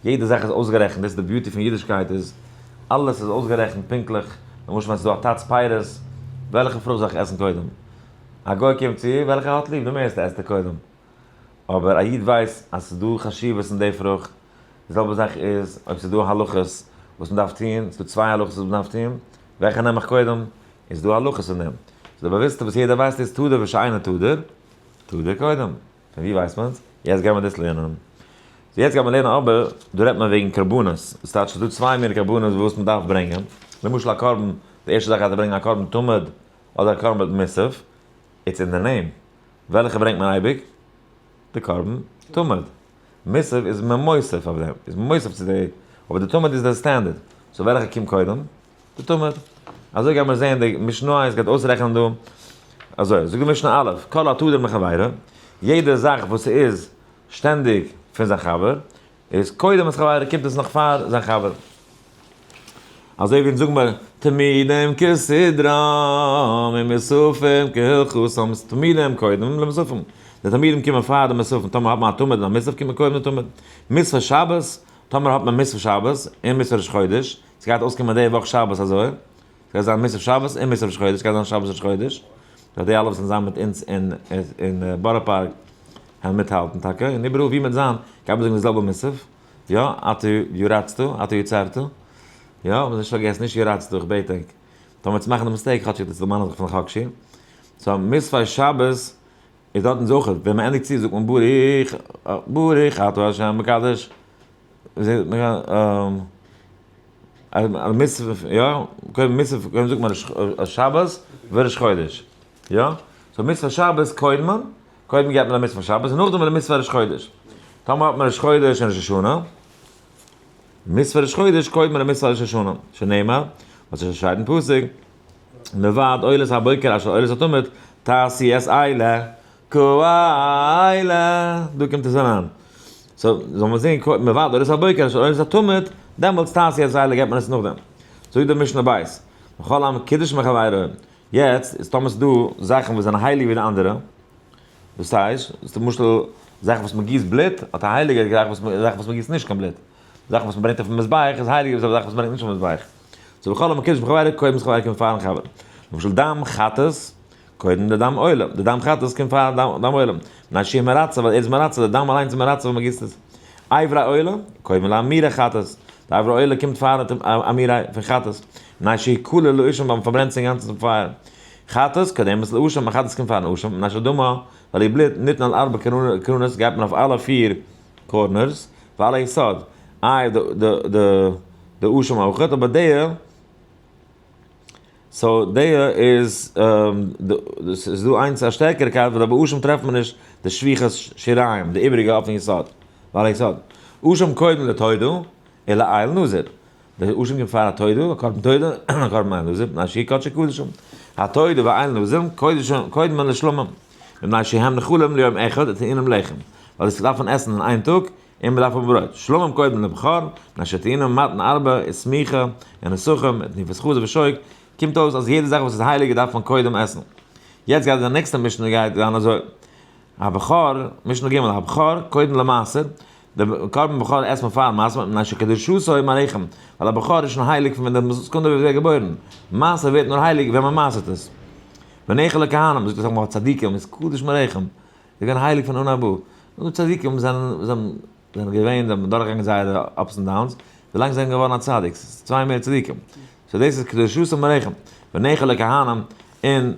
יעדע זאך איז אויסגערעכנט, דאס איז די beauty פון אידישקייט איז אלעס איז אויסגערעכנט פונקטליך, למשל ווען ס'איז דא א טאץ פירות, וועלכע פרוכט זאל איך עסן קודם? א גוי קומט צו, וועלכע ער האט ליב די מערסטע עסט ער קודם. אבער א איד ווייסט אז ס'איז דא חשיבות אין די פרוכט, די זעלבע זאך איז אויב ס'איז דא הלכות וואס מ'דארף טון, ס'איז דא צוויי הלכות וואס מ'דארף טון, וועלכע נעם איך קודם? איז דא הלכות אין דעם. so די באוויסטע וואס יעדער ווייסט איז תדיר ושאינו תדיר, תדיר קודם. פון ווי ווייסט מען עס? יעצט גיימער דאס לערנען. so יעצט גייט מען לערנען אבער דא רעדט מען וועגן קרבנות, דאס טייטש ס'איז דא צוויי מיני קרבנות וואס מ'דארף ברענגען, למשל א קרבן, די ערשטע זאך גייט ער ברענגען א קרבן תמיד אדער א קרבן מוסף, it's in the name, וועלכע ברענגט מען אייביג? די קרבן תמיד. מוסף איז מען מוסיף אויף דעם, איז מען מוסיף צו די, אבער די תמיד איז די standard, so וועלכע קומט קודם? די תמיד. אזוי גיימער זעהן די משנה איז גייט אויסרעכענען דא, אזוי זאגט די משנה א', כל התדיר מחבירו, יעדע זאך וואס איז שטענדיג פון זיין חבר, איז קודם את חבירו קומט עס נאך פאר זיין חבר. אזוי ווי אונז זאגן מיר תמידים כסדרם ומוספים כהלכתם, תמידים קודם למוספים, די תמידים קומען פאר די מוספים, טאמער האט מען א תמיד און א מוסף קומט מען קודם די תמיד. מוספי שבת, טאמער האט מען מוסף שבת און מוסף ראש חודש, ס'גייט אויסקומען די וואך שבת אזוי, ס'גייט זיין מוסף שבת און מוסף ראש חודש, ס'גייט זיין שבת ראש חודש, פאר די אלע וואס וועלן זיין מיט אונז אין בארא פארק וועלן מיטהאלטן טאקע, און איבעראל ווי מ'וועט זיין גייט מען זאגן די זעלבע מוסף, יא, אתה ירצת, אתה יצרת, יא, מ'זאל נישט פארגעסן, נישט ירצת, איך בעט ענק, טאמער צו מאכן די mistake, כאטשיג דאס דערמאנען זיך פון חק שיר, so מוספי שבת איז דארטן זאכער, ווען מ'ענדיגט צו זאגט מען ברוך, ברוך אתה ה' מקדש. יא, קודם מצוה, קודם זאגט מען שבת וראש חודש, יא? so מצוה שבת קודם, קודם געבט מען א מצוה שבת און נאכדעם די מצוה ראש חודש. טאמער האט מען ראש חודש און ראש השנה, מצוה ראש חודש קודם די מצוה ראש השנה, שנאמר, וואס איז שטייט אין פסוק, מבעד עולת הבוקר אשר עולת התמיד, תעשי את אלה. כאלה, דא קומט עס אריין. so, זאל מען זען, מ'ווארט עולת הבוקר, אשר עולת התמיד, דעמאלטס תעשי את אלה געבט מען עס נאכדעם. זאגט די משנה בית, וכל המקודש מחבירו, יעצט איז טאמער ס'דא זאכן וואס זענען הייליגער ווי די אנדערע, דאס הייסט, למשל זאכן וואס מ'גיסט בלוט, האט א הייליגער זאך וואס מ'גיסט נישט קיין בלוט. זאכן וואס מ'ברענגט אויפן מזבח איז הייליגער ווי זאכן וואס מ'ברענגט נישט אויפן מזבח. so וכל המקודש מחבירו, קודם איז חבירו קומט פארן חבר. למשל דם חטאת, קודם די דם עולה, די דם חטאת קומט פאר דם עולה, מפני שהוא מרצה, ווייל ער איז מרצה, די דם אליינס איז מרצה ווען מ'גיסט עס. אברי עולה, קודם לאמירי חטאת. די אברי עולה קומט פאר אמירה פון חטאת, מפני שהיא כלה לאשם ווייל מ'פארברענט עס אינגאנצן צום פייער. חטאת קודמת לאשם, א חטאת קומט פארן אשם, מפני שדמה, ווייל איר בלוט ניתן על ארבע קרנות גייט מען אויף אלע פיר corners, ועל היסוד. איי די אשם אויכעט, אבער די so די איז ס'איז דא איינס א שטערקערע קו, ווייל ביי אשם טרעפט מען נישט די שפיכת שיריים, די איבעריגע אויפן יסוד, ועל היסוד. אשם קודם לתודה, ולאיל נזיר. די אשם קומט פאר א תודה, א קרבן תודה, און א קרבן איל נזיר, מפני שהוא קדשי קדשים. התודה והאיל נזיר, קודמין לשלמים, מפני שהם נאכלים ליום אחד וטעונים לחם. ווייל דאס דארף מען עסן אין איין טאג, און מען דארף האבן ברויט. שלמים קודם לבכור, מפני שטעונים מתן הרבה, וסמיכה, ונסכים, וטינופת חזה ושוק, קומט אויס אז יעדע זאך וואס איז הייליג דארף מען קודם עסן. יעצט גייט די נעקסטע משנה גייט זיין אזוי. הבכור, משנה ג', הבכור קודם למעשר, די קרבן בכור עסט מען פארן מעשר, מפני שקדושתו מרחם, ווייל א בכור איז שוין הייליג פון ווען די סעקונדע ווען ער ווערט געבוירן, מעשר ווערט נאר הייליג ווען מען מעשר'ט עס. ונאכל לכהנים, זאגט אסאך מאל צדיקים איז קדוש מרחם, זיי געווען הייליג פון אנהייב אן. נאר צדיקים זענען זענען געווען, זיי האבן דורכגעגאנגען זייערע ups און downs, ווילאנג זיי זענען געווארן א צדיק, ס'איז צוויי מער צדיקים. so דאס איז קדושתם מרחם. ונאכל לכהנים, און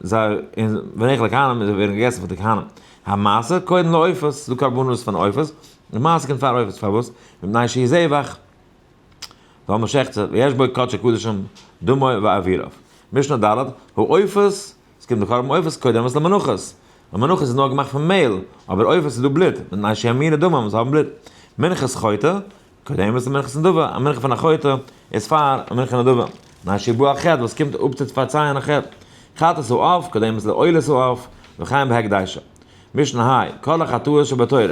זיי, און ונאכל לכהנים, און זיי ווערן געגעסן פון די כהנים. המעשר קודם לעופות, ס'איז דא קרבנות פון עופות, די מעשר קומט פאר עופות, פארוואס? מפני שהוא זבח. ווייל מ'שעכט זיי, ויש בו קדשי קדשים, דמו ואביריו. משנה ד', העופות, עס קומט די קרבן עופות קודמת למנחות, ווייל מנחות איז נאר געמאכט פון מעהל, אבער עופות איז דא בלוט, מפני שהם מיני דמים, זיי האבן בלוט. מנחת חוטא, קודמת למנחת נדבה, א מנחה פון א חוטא איז פאר א מנחה נדבה, מפני שבא על חטא, וואס קומט אפ צו פארצייען א חטא. חטאת העוף, קודמת לעולת העוף, וכן בהקדשה. משנה ה', כל החטאות שבתורה,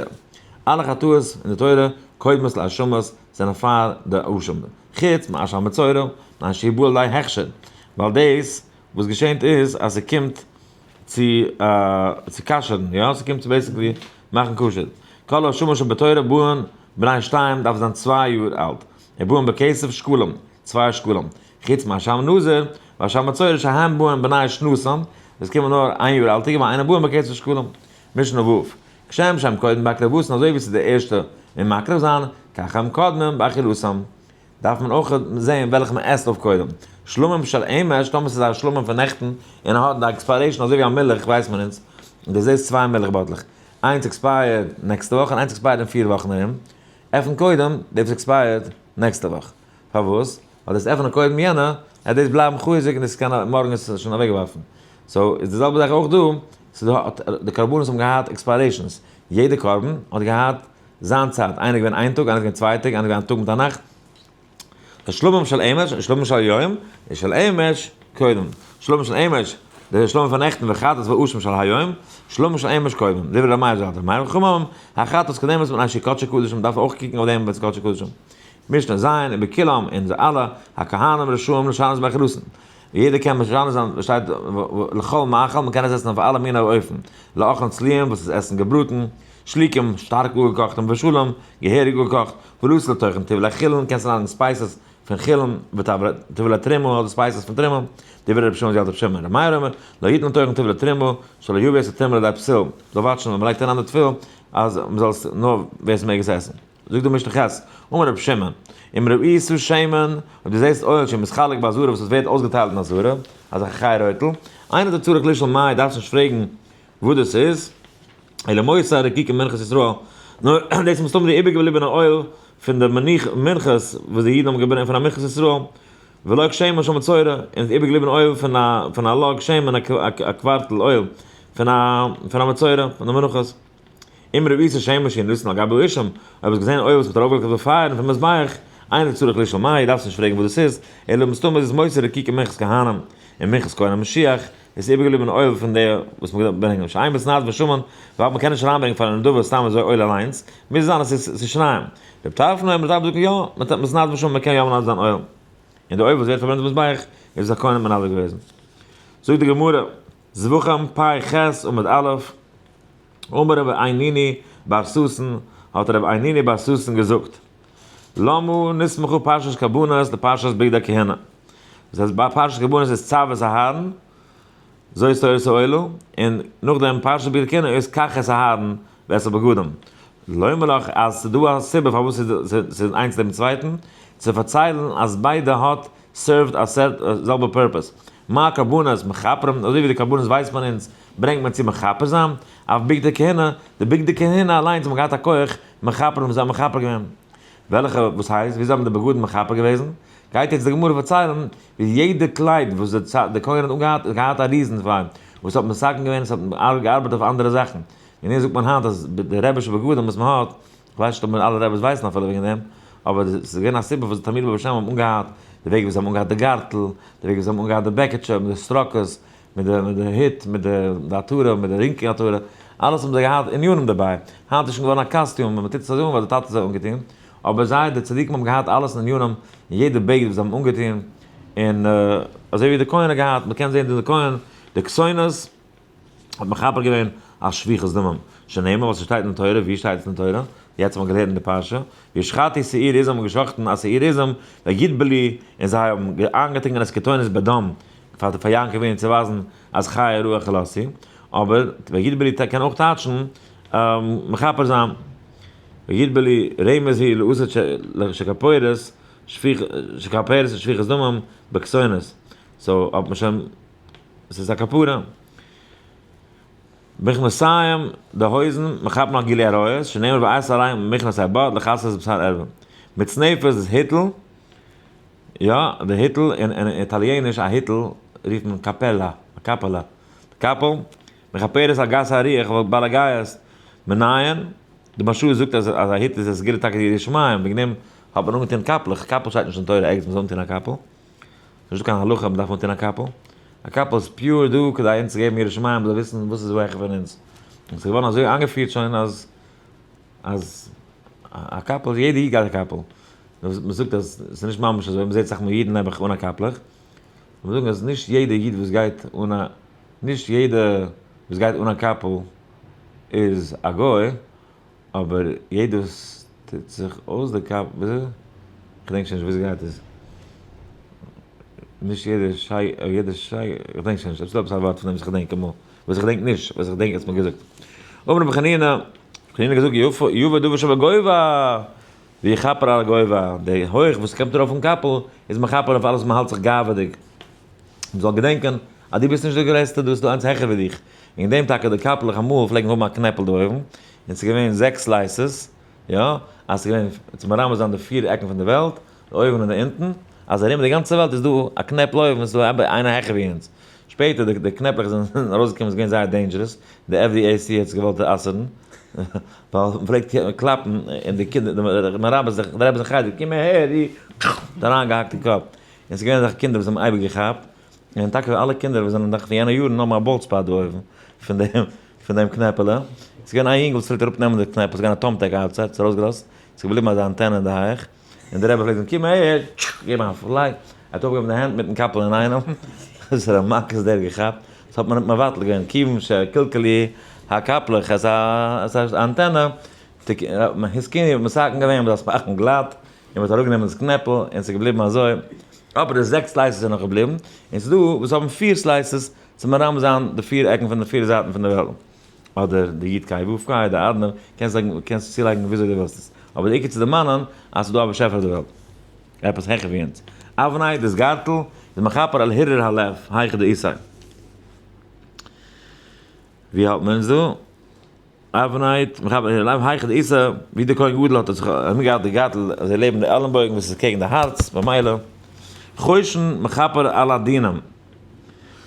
אלע חטאות אין די תורה, קודמות להאשמות, זענען פאר די אשם, חוץ מאשם המצורע, מפני שבא לידי הכשר, ווייל דאס וואס געשענט איז אז ס'קומט צו צו כשר'ן, יא, ס'קומט צו basically מאכן כשר. כל האשמות שבתורה באין בני שתיים דארף זיין 2 יאר אלט, ובאין בכסף שקלים, 2 שקלים, חוץ מאשם נזיר, ואשם מצורע שהם באין בני שנתם, עס קומען נאר 1 יאר אלטיגע ואינם באין בכסף שקלים. משנה ו', כשם שהם קודם בהקרבתן אזוי ווי ס'איז די ערשטע אין מקריב זיין, כך הם קודמים באכילתם. דארף מען אויך זעהן וועלכע מען עסט אויף קודם. שלמים של אמש, טאמער ס'איז א שלמים פון נעכטן, און ער האט די expiration אזוי ווי א מילך ווייסט מען אונז, און דו זעהסט צוויי מילך באטלעך, איינס expired נעקסטע וואך און איינס expired אין 4 וואכן ארום, עפן קודם די וואס expired נעקסטע וואך. פארוואס? ווייל דאס עפענען קודם יענע, עט דאס בלייבן חוזק און דאס קען מארגן איז עס שוין אוועקגעווארפן. so איז די זעלבע זאך אויך דא, ס'איז דא די קרבנות האבן געהאט expirations, יעדע קרבן האט געהאט זיין צייט, איינער געווען איין טאג, איינער געווען 2 טעג, איינער געווען א טאג מיט א נאכט. שלמים של אמש, שלמים של יום, של אמש קודם. שלמים של אמש, די שלמים פון נעכטן וחטאת ואשם של היום, שלמים של אמש קודם. דברי ר' מאיר זאגט, ר' מאיר חכמים, החטאת קודמת מפני שהיא קדשי קדשים, מ'דארף אויך קוקן אויף דעם ווען ס'איז קדשי קדשים. משנה ז', ובכולם, און זיי אלע, הכהנים רשאים לשנות באכילתן. יעדער קען משנה זיין, וואס שטייט לכל מאכל, מ'קען עס עסן אויף אלע מיני אופן. לאכלן צלויים, וואס איז עסן געבראטן, שליקים, שטארק אפגעקאכט און מבושלים, געהעריג אפגעקאכט, ולתת לתוכן טבלי חולין, קענסט אריינלייגן spices פון חולין, וטבלי תרומה, אדער spices פון תרומה, דברי רבי שמעון ז ל רבי שמעון, רבי מאיר אומר, לא יתן לתוכן טבלי תרומה, שלא יביא את התרומה לידי פסול, מ'זאל וואטשן ווען מ'לייגט אריין די טבל, אז מ'זאל עס נאר ווער עס מעג עס עסן. זאגט די משנה ח', אמר רבי שמעון, אם ראית שמן, אויב דו זעסט oil שמתחלק בעזרה וואס עס ווערט אויסגעטיילט אין עזרה, אזעלכע חי רויטל, אין אתה צריך לשאול מאי, דארפסט נישט פרעגן וואס דאס איז, אלא מותר רקיקי מנחת ישראל, נאר דאס איז מסתמא די איבערגעבליבענע oil פון די מנחות וואס די אידן האבן געברענגט פון א מנחת ישראל, ולוג שמן של מצורע, און די איבערגעבליבענע oil פון א לוג שמן, א קווארטל oil פון א מצורע, פון די מנחות. אם ראית שמן שנתן על גבי האשם, אויב האסט געזען oil וואס מ'האט ארויפגעלייגט אויף די פייערן פון מזבח, אין אתה צריך לשאול מאי, דארפסט נישט פרעגן וואס דאס איז, אלא מסתמא איז עס מותר רקיקי מנחת כהנים, און מנחת כהן המשיח, איז איבערגעבליבען oil פון די וואס מען ברענגט שאין מתנדבין שמן, ווייל מען קען נישט אריינברענגען פאר א נדבה סתם אזוי oil אליינס, מוז זיין אז עס איז שיריים. רב טרפון אומר, רב טרפון זאגט יא, מתנדבין שמן מען קען יא מנדב זיין oil. און די oil וואס ווערט פארברענט אין מזבח איז א כהן מנדב געוועזן. זאגט די גמרא, זבחים פ ח עמוד א', אמר רבי עיניני בר ששון, האט רבי עיניני בר ששון געזאגט, למה נסמכו פרשת קרבנות לפרשת בגדי כהונה? דאס הייסט ביי פרשת קרבנות איז צו את אהרן, זאת תורת העולה, און נאכדעם פרשת בגדי כהונה איז קח את אהרן ואת הבגדים. לומר לך אז ס'איז דא א סיבה פארוואס ס'איז איינס לעבן צווייטן, צו פארציילן אז ביידע האט served א זעלבע purpose. מה קרבנות מכפרים, אזוי ווי די קרבנות ווייסט מען אונז ברענגט מען צו מכפר זיין, אף בגדי כהונה, די בגדי כהונה אליינס האבן געהאט א כח מכפרים, זיי האבן מכפר געווען. וועלכע, וואס הייסט, וויאזוי האבן די בגדים מכפר געוועזן? גייט יעצט די גמרא פארציילן ווי יעדע קלייד וואס די כהן האט אנגעהאט האט געהאט א reason פאר וואס האט מתקן געווען, עס האט געארבעט אויף אנדערע זאכן. און דאס זאגט מען היינט אז די רבי'שע בגדים וואס מען האט, כ'ווייס נישט אויב אלע רבי'ס ווייסן אפילו וועגן דעם, אבער עס איז געווען א סיבה וואס די תלמידים בבית שמאי האבן אנגעהאט, די וועג ווי זיי האבן אנגעהאט די גארטל, די וועג ווי זיי האבן אנגעהאט די בעקעטשע מיט די סטראקעס, מיט די מיט די הוט, מיט די עטרה, מיט די רינקן עטרה, אלעס האבן זיי געהאט ענינים דערביי. היינט איז שוין געווארן א קאסטיום און מען טוט עס אזוי אן ווייל די טאטע האט זיי אנגעטון, אבער זיי די צדיקים האבן געהאט אלעס ענינים אין יעדע בגד וואס זיי האבן אנגעטון, און אזוי ווי די כהן האט געהאט, מען קען זען די כהן, די כתונת האט מכפר געווען על שפיכות דמים, שנאמר וואס ס'שטייט אין תורה, ווי שטייט עס אין תורה? יעצט האט מען געלערנט אין די פרשה, וישחטו שעיר עזים האבן געשחטן א שעיר עזים, ויטבלו, און זיי האבן איינגעטונקען את כתונת בדם, פאר פאר יעקב אבינו צו ווייזן אז חיה רעה אכלתהו, אבער ויטבלו קען אויך טייטשן מכפר זיין, ויטבלו רמז היא לעשות שכפורת שכפרת שפיכות דמים בכתונת, so האט מען שוין, עס איז א כפרה. מכנסיים, די הויזן, מכפר נאך גילוי עריות, שנאמר ואעשה עליהם מכנסי בד לכסות בשר ערווה. מצנפת איז היטל, יא, די היטל, אין איטאליעניש א היטל רופט מען cappella, א קאפעלע. די קאפל, מכפרת על גסי הרוח ובעלי גאות, מנין, די מהרש"א זאגט אז א היטל איז א סגולה טאקע ליראת שמים, וועגן דעם האט מען אנגעטון קאפלעך, קאפל שטייט נישט אין תורה ערגעץ מען זאל אנטון א קאפל. נישטא קיין הלכה אז מ'דארף אנטון א קאפל. א קאפל איז pure דא כדי אונז צו געבן יראת שמים מ'זאל וויסן וואס איז העכער פון אונז. און ס'איז געווארן אזוי איינגעפירט שוין אז אז א קאפל, יעדע איד גייט א קאפל. מ'זאגט אז ס'איז נישט ממש אזוי, מ'זעט אסאך מאל אידן נעבעך אן א קאפלעך. מ'זאגן אז נישט יעדע איד וואס גייט אן א, נישט יעדע וואס גייט אן א קאפל איז א גוי, אבער יעדער וואס טוט זיך אויס די קאפ, וויאזוי? כ'דענק שוין נישט וויאזוי גייט עס. נישט יעדער שיי, יעדער שיי, כ'דענק שוין נישט, עפעס דא עפעס א ווארט פון דעם וואס כ'דענק אמאל, וואס איך דענק נישט, וואס איך דענק האסט מיר געזאגט. אמר רבי חנינא, חנינא האט געזאגט, יבא דבר שבגובה, ויכפר על הגובה, די הויך וואס קומט ארויף פון קאפל, איז מכפר אויף אלעס וואס מ'האלט זיך גאווה'דיג. מ'זאל געדענקען אז דו ביסט נישט דער גרעסטער, דא איז דא איינס העכער ווי דיך. וועגן דעם טאקע די קאפלעך אמאל פלעגן האבן א קנעפל דא אויבן, און ס'איז געווען זעקס slices, יא, אז ס'איז געווען צו מרמז זיין די פיר עקן פון די וועלט, די אויבן און די אונטן, אז ארום די גאנצע וועלט איז דא א קנעפל אויבן, ס'איז דא איינער העכער ווי אונז. שפעטער די די קנעפלעך זענען ארויסגעקומען איז געווען זייער dangerous, די FDAC האט עס געוואלט אסר'ן, ווייל מ'פלעגט קלאפן און די קינדער, די מרבית זיך, די רבי זיך חדר, קום אהער, האט אריינגעהאקט אין קאפ. און ס'איז געווען אזעלכע קינדער וואס האבן אייביג געכאפט, און טאקע אלע קינדער וואס זענען נאך פון יענע יארן האבן א bald spot דא אויבן, פון דעם פון דעם קנעפעלע. ס'איז געווען איין יונגל וואס פלעגט אראפנעמען די קנעפל, ס'איז געווען א טאמטעק outside, ס'איז ארויסגעלאזט, ס'איז געבליבן אזא אנטענע אין די הייך, און דער רבי פלעגט זאגן קום אהער, געבן א פליי, ער האט אויפגעהויבן די הענט מיטן קאפל אינאיינעם, וואסערע מכות דער האט געכאפט, דאס האט מען מבטל געווען, כיוון שקלקלו הקאפלעך את האנטענע, התקינו האט מתקן געווען מ'זאל עס מאכן גלאט, און מ'האט אראפגענומען דאס קנעפל און ס'איז געבליבן אזוי, אבער די זעקס slices זענען נאך געבליבן, און ס'איז דא וואס האבן פיר slices צו מרמז זיין די פיר עקן פון די פיר זייטן פון די וועלט, אדער די יוד קיי וואו קיי, די אדנער, קענסט לייגן קענסט צולייגן וויאזוי דו ווילסט עס, אבער די עיקר צו דערמאנען אז ס'איז דא א באשעפער אויף די וועלט, עפעס העכער ווי אונז. אבני, דאס גארטל, איז מכפר על הרהור הלב, היכא דאיתיה. ווי האלט מען אונז דא? אבנית, מכפר על הרהור הלב, היכא דאיתיה, ווי דער כהן גדול האט זיך ארומגעהאלטן די גארטל אזוי לעבן די עלנבויגן וואס איז קעגן די הארץ, במילא. חושן מכפר על הדינים.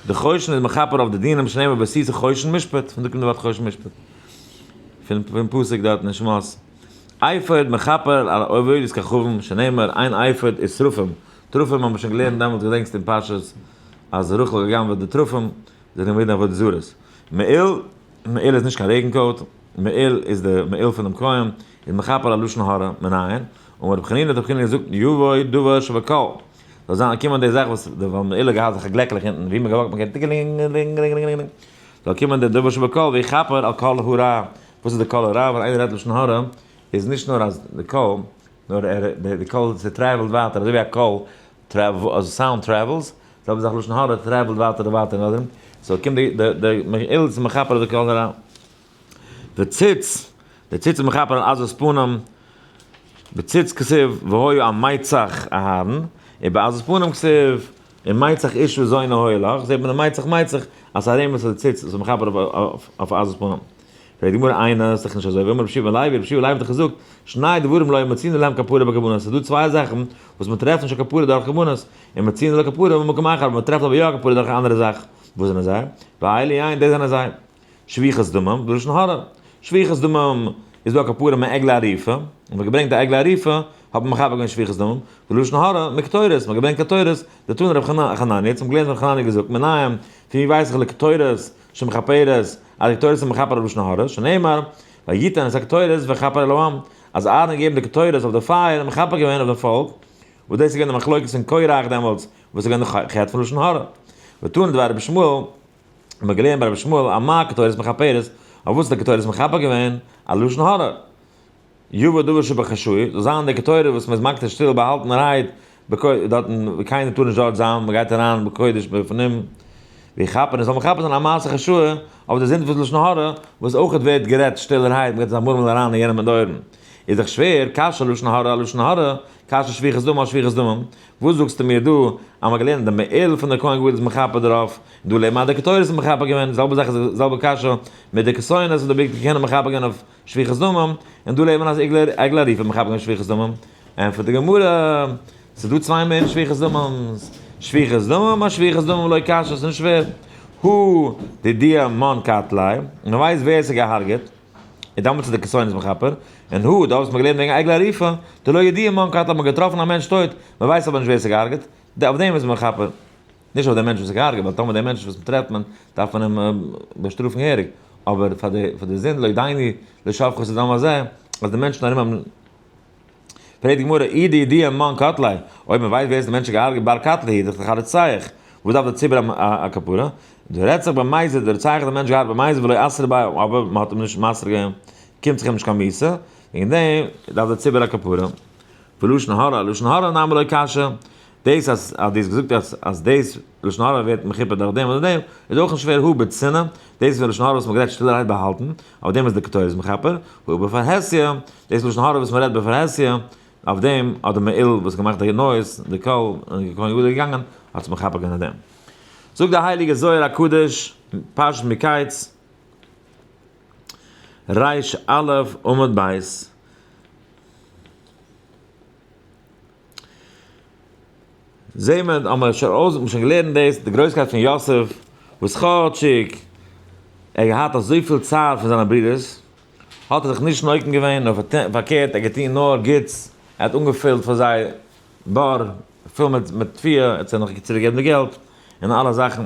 די חושן איז מכפר אויף די דינים שנאמר ועשית חושן משפט, פון דא קומט די ווארט חושן משפט. פון פסוק דארט אין שמות. אפוד מכפר על עבודת כוכבים שנאמר אין אפוד ותרפים. תרפים האבן מיר שוין געלערנט דעמאלטס געדענקסט אין פרשת אז רחל האט גע'גנב'עט די תרפים, זיי זענען געווען עבודה זרות. מעיל, מעיל איז נישט קיין רעגן coat, מעיל איז די מעיל פונעם כהן, איז מכפר על לשון הרע, מנין? אמר רבי חנינא האט רבי חנינא געזאגט יבוא דבר שבקול, זאל זיין קומען די זאך וואס די ווייל מעיל האט געהאט אזעלכע גלעקלעך אונטן ווי מען געוואקט מען גייט טינגעלינגעלינגעלינגעלינגעלינג, זאל קומען די דבר שבקול ויכפר על כל הרע, וואס איז די קול הרע? ווען איינער רעדט לשון הרע איז נישט נאר אז די קול, נאר ער די קול ס' travel ט ווייטער אזוי ווי א קול sound travels, זעלבע זאך לשון הרע travel ט ווייטער און ווייטער און ווייטער, so קומט די די די מעיל צו מכפר די קול הרע. וציץ. דער ציץ איז מכפר על עזות פנים, בציץ כתיב והיה על מצח אהרן, און בעזות פנים כתיב ומצח אשה זונה היה לך, זעט מען די מצח מצח אז ס'איז א רמז אז די ציץ איז מכפר אויף עזות פנים. פרעגט די גמרא איינער, ס'איז דאך נישט אזוי, ואמר רבי יהושע בן לוי, רבי יהושע בן לוי האט דאך געזאגט, שני דברים לא מצינו להם כפרה בקרבנות, ס'איז דא צוויי זאכן וואס מ'טרעפט נישט א כפרה דורך קרבנות, און מצינו לכפרה במקום אחר, אבער מ'טרעפט אבער יא א כפרה דורך א אנדערע זאך, וואס זענען זיי? ואלו הן, דאס זענען זיי. שפיכת דמים, בלשון הרע. שפיכת דמים איז דא א כפרה מעגלה ערופה, און מ'האט געברענגט א עגלה ערופה, האט מען מכפר געווען שפיכת דמים, ולשון הרע מקטורת, מ'האט געברענגט קטורת, דתנא רבי חנניה, צום געלערנט רבי חנניה געזאגט, מנין, פון ווי ווייס איך לקטורת שמכפרת, אז די קטורת איז מכפר אויף לשון הרע, שנאמר, ויתן את הקטורת וכפר על העם, אז אהרן האט געגעבן די קטורת אויף די פייער און מכפר געווען אויף די פאלק, וואס דאס איז געווען די מחלוקת פון קורח דעמאלטס, וואס איז געווען די חטא פון לשון הרע. ותנא דבי רבי ישמעאל, האט מען געלערנט ביי רבי ישמעאל על מה קטורת מכפרת, אויף וואס איז די קטורת מכפר געווען? על לשון הרע. יבא דבר שבחשאי, זאל זיין די קטורת וואס מען איז מקטיר שטיל באהאלטענערהייט, דארטן ווי קיינער טאר נישט דארט זיין, מען גייט אריין בקודש בפנים, ויכפר, און זאל מכפר זיין על מעשה חשאי, אויף די זינד פון לשון הרע, וואס אויך ווערט גערעדט שטילערהייט, מען גייט אזא מורמל אריין אין יענעם אין די אויערן. איז דאך שווער, קשיא לשון הרע על לשון הרע, קשיא שפיכת דמים על שפיכת דמים, וואס זאגסטו מיר דא אז מ'האט געלערנט די מעיל פון די כהן גדול איז מכפר דערויף, און דא לערנט מען אז די קטורת איז מכפר געווען, די זעלבע זאך איז די זעלבע קשיא מיט די כתונת וואס די בגדי כהונה מכפר געווען אויף שפיכת דמים, און דא לערנט מען אז עגלה ערופה איז מכפר געווען שפיכת דמים, ענטפערט די גמרא, ס'איז דא צוויי מיני שפיכת דמים, שפיכת דמים אשפיכת דמים לא קשיא, ס'איז נישט שווער, הא דידיה מאן קטליה, מ'ווייסט ווער ס'איז געהארגעט. און דאמאלטס איז די כתונת מכפר, און הא, דא וואס מ'האט געלערנט וועגן עגלה ערופה, דלא ידיע מאן קטלה האט מען געטראפן א מענטש טויט, מ'ווייסט אבער נישט ווער עס איז געהארגעט, אויף דעם איז מען מכפר, נישט אויף דעם מענטש וואס איז געהארגעט, ווייל טאמער דער מענטש וואס מ'טרעפט מען, דארף מען אים באשטראפן געהעריג, אבער פאר די פאר די זינד לא דיינו לשפכו את הדם הזה, אז די מענטשן ארום האבן. פרעגט די גמרא, אי דידיע מאן קטליה, אויב מען ווייסט ווער איז די מענטש געהארגעט בר קטלא איז דאך א רוצח, וואס דארף די ציבור א כפרה? דא רעדט זיך במזיד, די רוצח האט די מענטש געהארגעט במזיד ולא אסרו ביה, אבער מען האט אים נישט מסר' געווען, קומט זיך אים נישט קיין מיתה, וועגן דעם דארף די ציבור א כפרה. ולשון הרע, לשון הרע נמי לא קשיא, דאס אז אז דו האסט געזאגט אז אז דאס לשון הרע ווערט מכופר דורך דעם אדער דעם, איז אויך נישט שווער הא בצנעה, דאס איז לשון הרע וואס מ'האט גערעדט שטילערהייט באהאלטן, אויף דעם איז די קטורת מכפר, הא בפרהסיא, דאס לשון הרע וואס מ'רעדט בפרהסיא, אויף דעם האט די מעיל וואס געמאכט די noise, די קול, און די כהן גדול געגאנגען, האט עס מכפר געווען אויף דעם. זאגט די הייליגע זוהר הקדוש, פרשת מקץ, ריש א' עמוד ב'. זעהן מיר, האבן מיר שוין אויס, מיר שוין געלערנט דאס, די גרויסקייט פון יוסף, וואס כאטשיג ער האט געהאט אזויפיל צער פון זיינע ברודערס, האט ער זיך נישט נוקם געווען, נאר פארקערט, ער האט געטון נאר גוטס, ער האט אנגעפילט פאר זיי בור פול מיט תבואה, ער האט זיי נאך צוריק געגעבן די געלט, און אלע זאכן.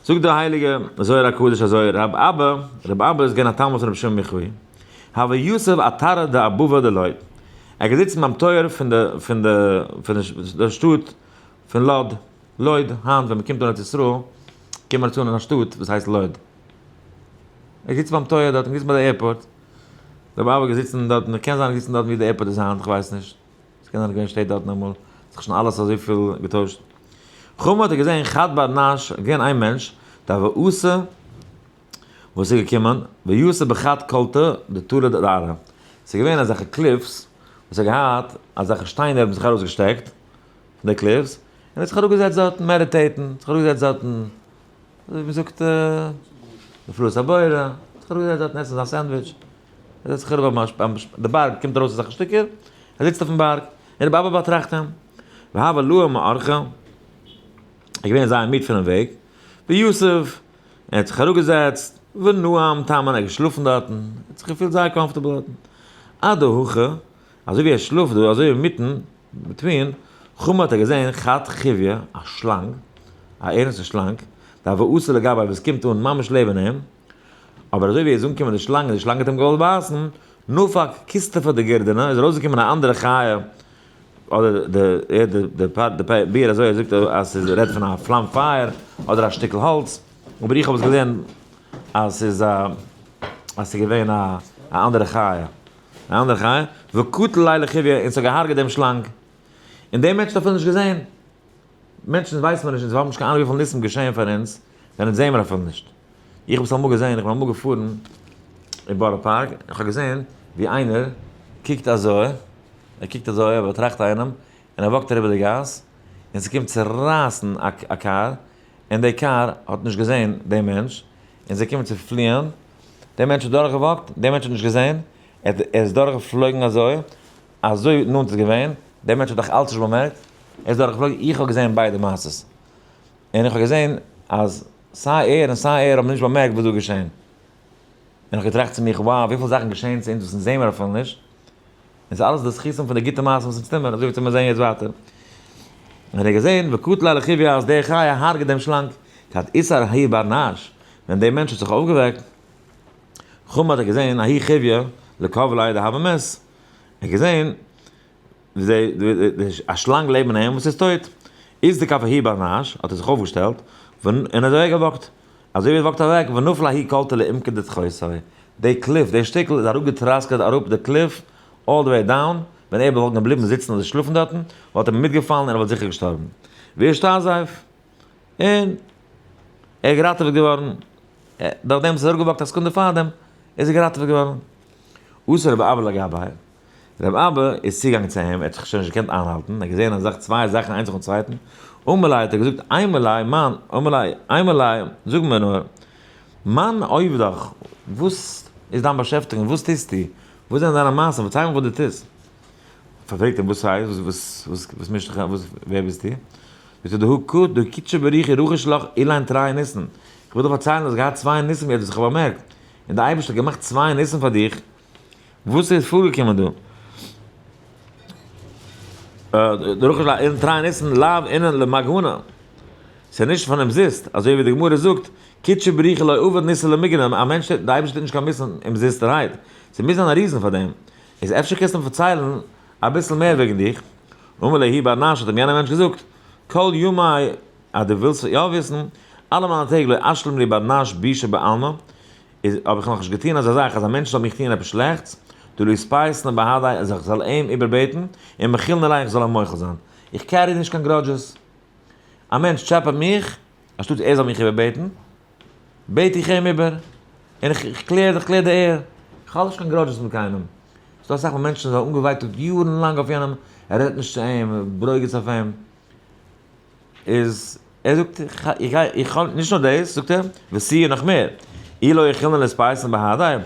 זאגט דער הייליגער זוהר הקדוש אזוי, רב אבא, רב אבא איז געווען א תלמיד פון רבי שמעון בן יוחאי, הוה יתיב אתרא דאבבא דלוד, ער האט געזיצן ביים טויער פון די פון די פון די שטאט פון לוד, לוד, היינט ווען מען קומט אן ארץ ישראל קומט מען אן אין א שטאט וואס הייסט לוד, ער האט געזיצן ביים טויער דארט, ער האט געזיצן ביי די airport, רב אבא געזיצן דארטן, קען זיין געזיצן דארטן ווי די airport איז היינט, איך ווייס נישט. ס'קען זיין געווען שטעט דארטן אמאל, האט זיך שוין אלעס אזויפיל געטוישט. חמא האט ער געזען חד בר נש, געווען איין מענטש, דהוה אתי, וואס איז געקומען, ויתיב בחד קלתא דתלא דארעא. ס'איז געווען אזעלכע cliffs, וואס האט געהאט אזעלכע שטיינער האבן זיך ארויסגעשטעקט פון די cliffs, און ער האט זיך אראפגעזעצט דארטן meditate ן, זיך אראפגעזעצט דארטן, אזוי ווי מ'זאגט, נפלאות הבורא, זיך אראפגעזעצט דארטן עסן זיין סענדוויטש. ער זעצט זיך אראפ ביים די בארג קומט ארויס אזעלכע שטיקער, ער זיצט אויפן בארג, און רבי אבא באטראכט אים, והוה להי מאורחא, ער איז געווען זייער מיד פונעם וועג, ויתיב, ער האט זיך אראפגעזעצט, ונהם תמן, ער האט געשלאפן דארטן, ער האט זיך געפילט זייער comfortable דארטן, אדהכי, אזוי ווי ער שלאפט דא, אזוי אינמיטן, between, חמא האט ער געזען חד חיויא, א שלאנג, א ערנסטע שלאנג, דהוה אתי לגביה וואס קומט אן ממש לעבן אים, אבער אזוי ווי ער איז אנגעקומען די שלאנג און די שלאנג האט אים געוואלט בייסן, נפק כוסטפא דגרדנא, איז ארויסגעקומען א אנדערע חיה, אדער די די די ביאור אזוי ער זאגט אז ס'איז רעדט פון א פלאם פייער, אדער א שטיקל האלץ, אבער איך האב עס געזען אז ס'איז א אז ס'איז געווען א א אנדערע חיה, א אנדערע חיה, וקטל ליה לחיויא און ס'האט געהארגעט דעם שלאנג, און דער מענטש האט אפילו נישט געזען. מענטשן ווייסן מיר נישט, אונז האבן נישט קיין אהנונג וויפיל ניסים געשעען פאר אונז, ווען אונז זעען מיר אפילו נישט. איך האב עס אמאל געזען, איך בין אמאל געפארן. אין בארא פארק, איך האב געזען ווי איינער קוקט אזוי, ער קוקט אזוי, ער באטראכט איינעם, און ער walk ט אריבער די גאס, און ס'קומט צו רייסן א קאר, און די קאר האט נישט געזען דעם מענטש, און זיי קומען צו פליען, דער מענטש האט דורכגע walk ט, דער מענטש האט נישט געזען, ער איז דורכגעפלויגן אזוי, אזוי נאנט איז געווען, דער מענטש האט דאך אלץ נישט באמערקט, ער איז דורכגעפלויגן, איך האב געזען ביידע מעשות, און איך האב געזען אז סיי ער און סיי ער האבן נישט באמערקט וואס דא איז געשען. און איך האב געטראכט צו מיך, wow, וויפיל זאכן געשען צו אונז וואס אונז זעען מיר אפילו נישט, און ס'איז אלעס די זכותים פון די גוטע מעשים וואס אונז טוען מיר, אזוי ווי מיר זעען יעצט ווייטער. און ער האט געזען, וקטליה לחויא אז דער חיה הרג'עט דעם שלאנג, כד אתער ההוא בר נש, ווען דער מענטש האט זיך אויפגעוועקט, חמא האט ער געזען ההוא חויא לקבליה דהוה מית, ער האט געזען ווי א שלאנג לעבן אים וואס איז טויט, אתדכף ההוא בר נש, האט ער זיך אויפגעשטעלט, און איז אוועק גע walk ט, אזוי ווי ער walk ט אוועק, ונפל ההוא קלתא לעומקא דתחותיה, די cliff, די שטיקל איז אראפגעטראסקעט אראפ די cliff, all the way down, ווען ער וואלט געבליבן זיצן אדער שלאפן דארטן, וואלט ער מיטגעפאלן און ער וואלט זיכער געשטארבן. ואשתזיב. און ער איז געראטעוועט געווארן, דורך דעם וואס ער איז אראפגע walk ט א סעקונדע פארדעם, איז ער געראטעוועט געווארן. אתא רבי אבא לגביה. רבי אבא איז צוגעגאנגען צו אים, ער האט זיך שוין נישט געקענט איינהאלטן, ער האט געזען א זאך, צוויי זאכן איינס נאכן צווייטן, אמר ליה האט ער געזאגט, אימא לי, מאן, אמר ליה, אימא לי, זאג מיר נאר, מאן עובדך, וואס איז דיין באשעפטיגונג, וואס טוסטו, וואס זענען דיינע מעשים, פארצייל מיר וואס דו טוסט. פארפרעגט אים, וואס הייסט, וואס, וואס, וואס מישט דיך, וואס, ווער ביסטו? זאגט ער, דהא קא, דהא קודשא בריך הוא רחיש לך אלין תרי ניסין, איך וויל דיר פארציילן, דו האסט געהאט צוויי ניסים יעצט וואס איך האב באמערקט, און דער אייבערשטער האט געמאכט צוויי ניסים פאר דיך, וואס איז פארגעקומען דא? דרחש ל אין תרי ניסן לאו אינן למגהנא, ס'איז נישט פון אומזיסט, אזוי ווי די גמרא זאגט, קודשא בריך הוא לא עביד ניסא למגנא, א מענטש טוט, די אייבערשטער טוט נישט קיין ניסים אומזיסטערהייט, ס'מוז זיין א reason פאר דעם, איז אפשר קענסטו מיר פארציילן אביסל מער וועגן דיך? אמר ליה בר נש האט אים יענער מענטש געזאגט, כל ימי אז דו ווילסט יא וויסן, אלע מיינע טעג לא אשלים לי בר נש בישא בעלמא, איז האב איך נאכנישט געטון אזא זאך אז א מענטש זאל מיך טון עפעס שלעכטס, דלא אתפייסנא בהדיה אז איך זאל אים איבערבעטן, און מחילנא ליה איך זאל אים מוחל זיין. איך carry נישט קיין grudges. א מענטש טשעפעט מיך, אנשטאט ער זאל מיך איבערבעטן, בעט איך אים איבער, און איך clear איך clear די air. איך האב נישט קיין grudges מיט קיינעם. ס'דא אסאך מאל מענטשן זענען אנגעווייטאגט יארן לאנג אויף יענעם, ער רעדט נישט צו אים, ברוגז אויף אים. איז ער זאגט איך גיי איך האב נישט נאר דאס זאגט ער וסי נאך מער אי לא יכילנא לאתפייסן בהדיה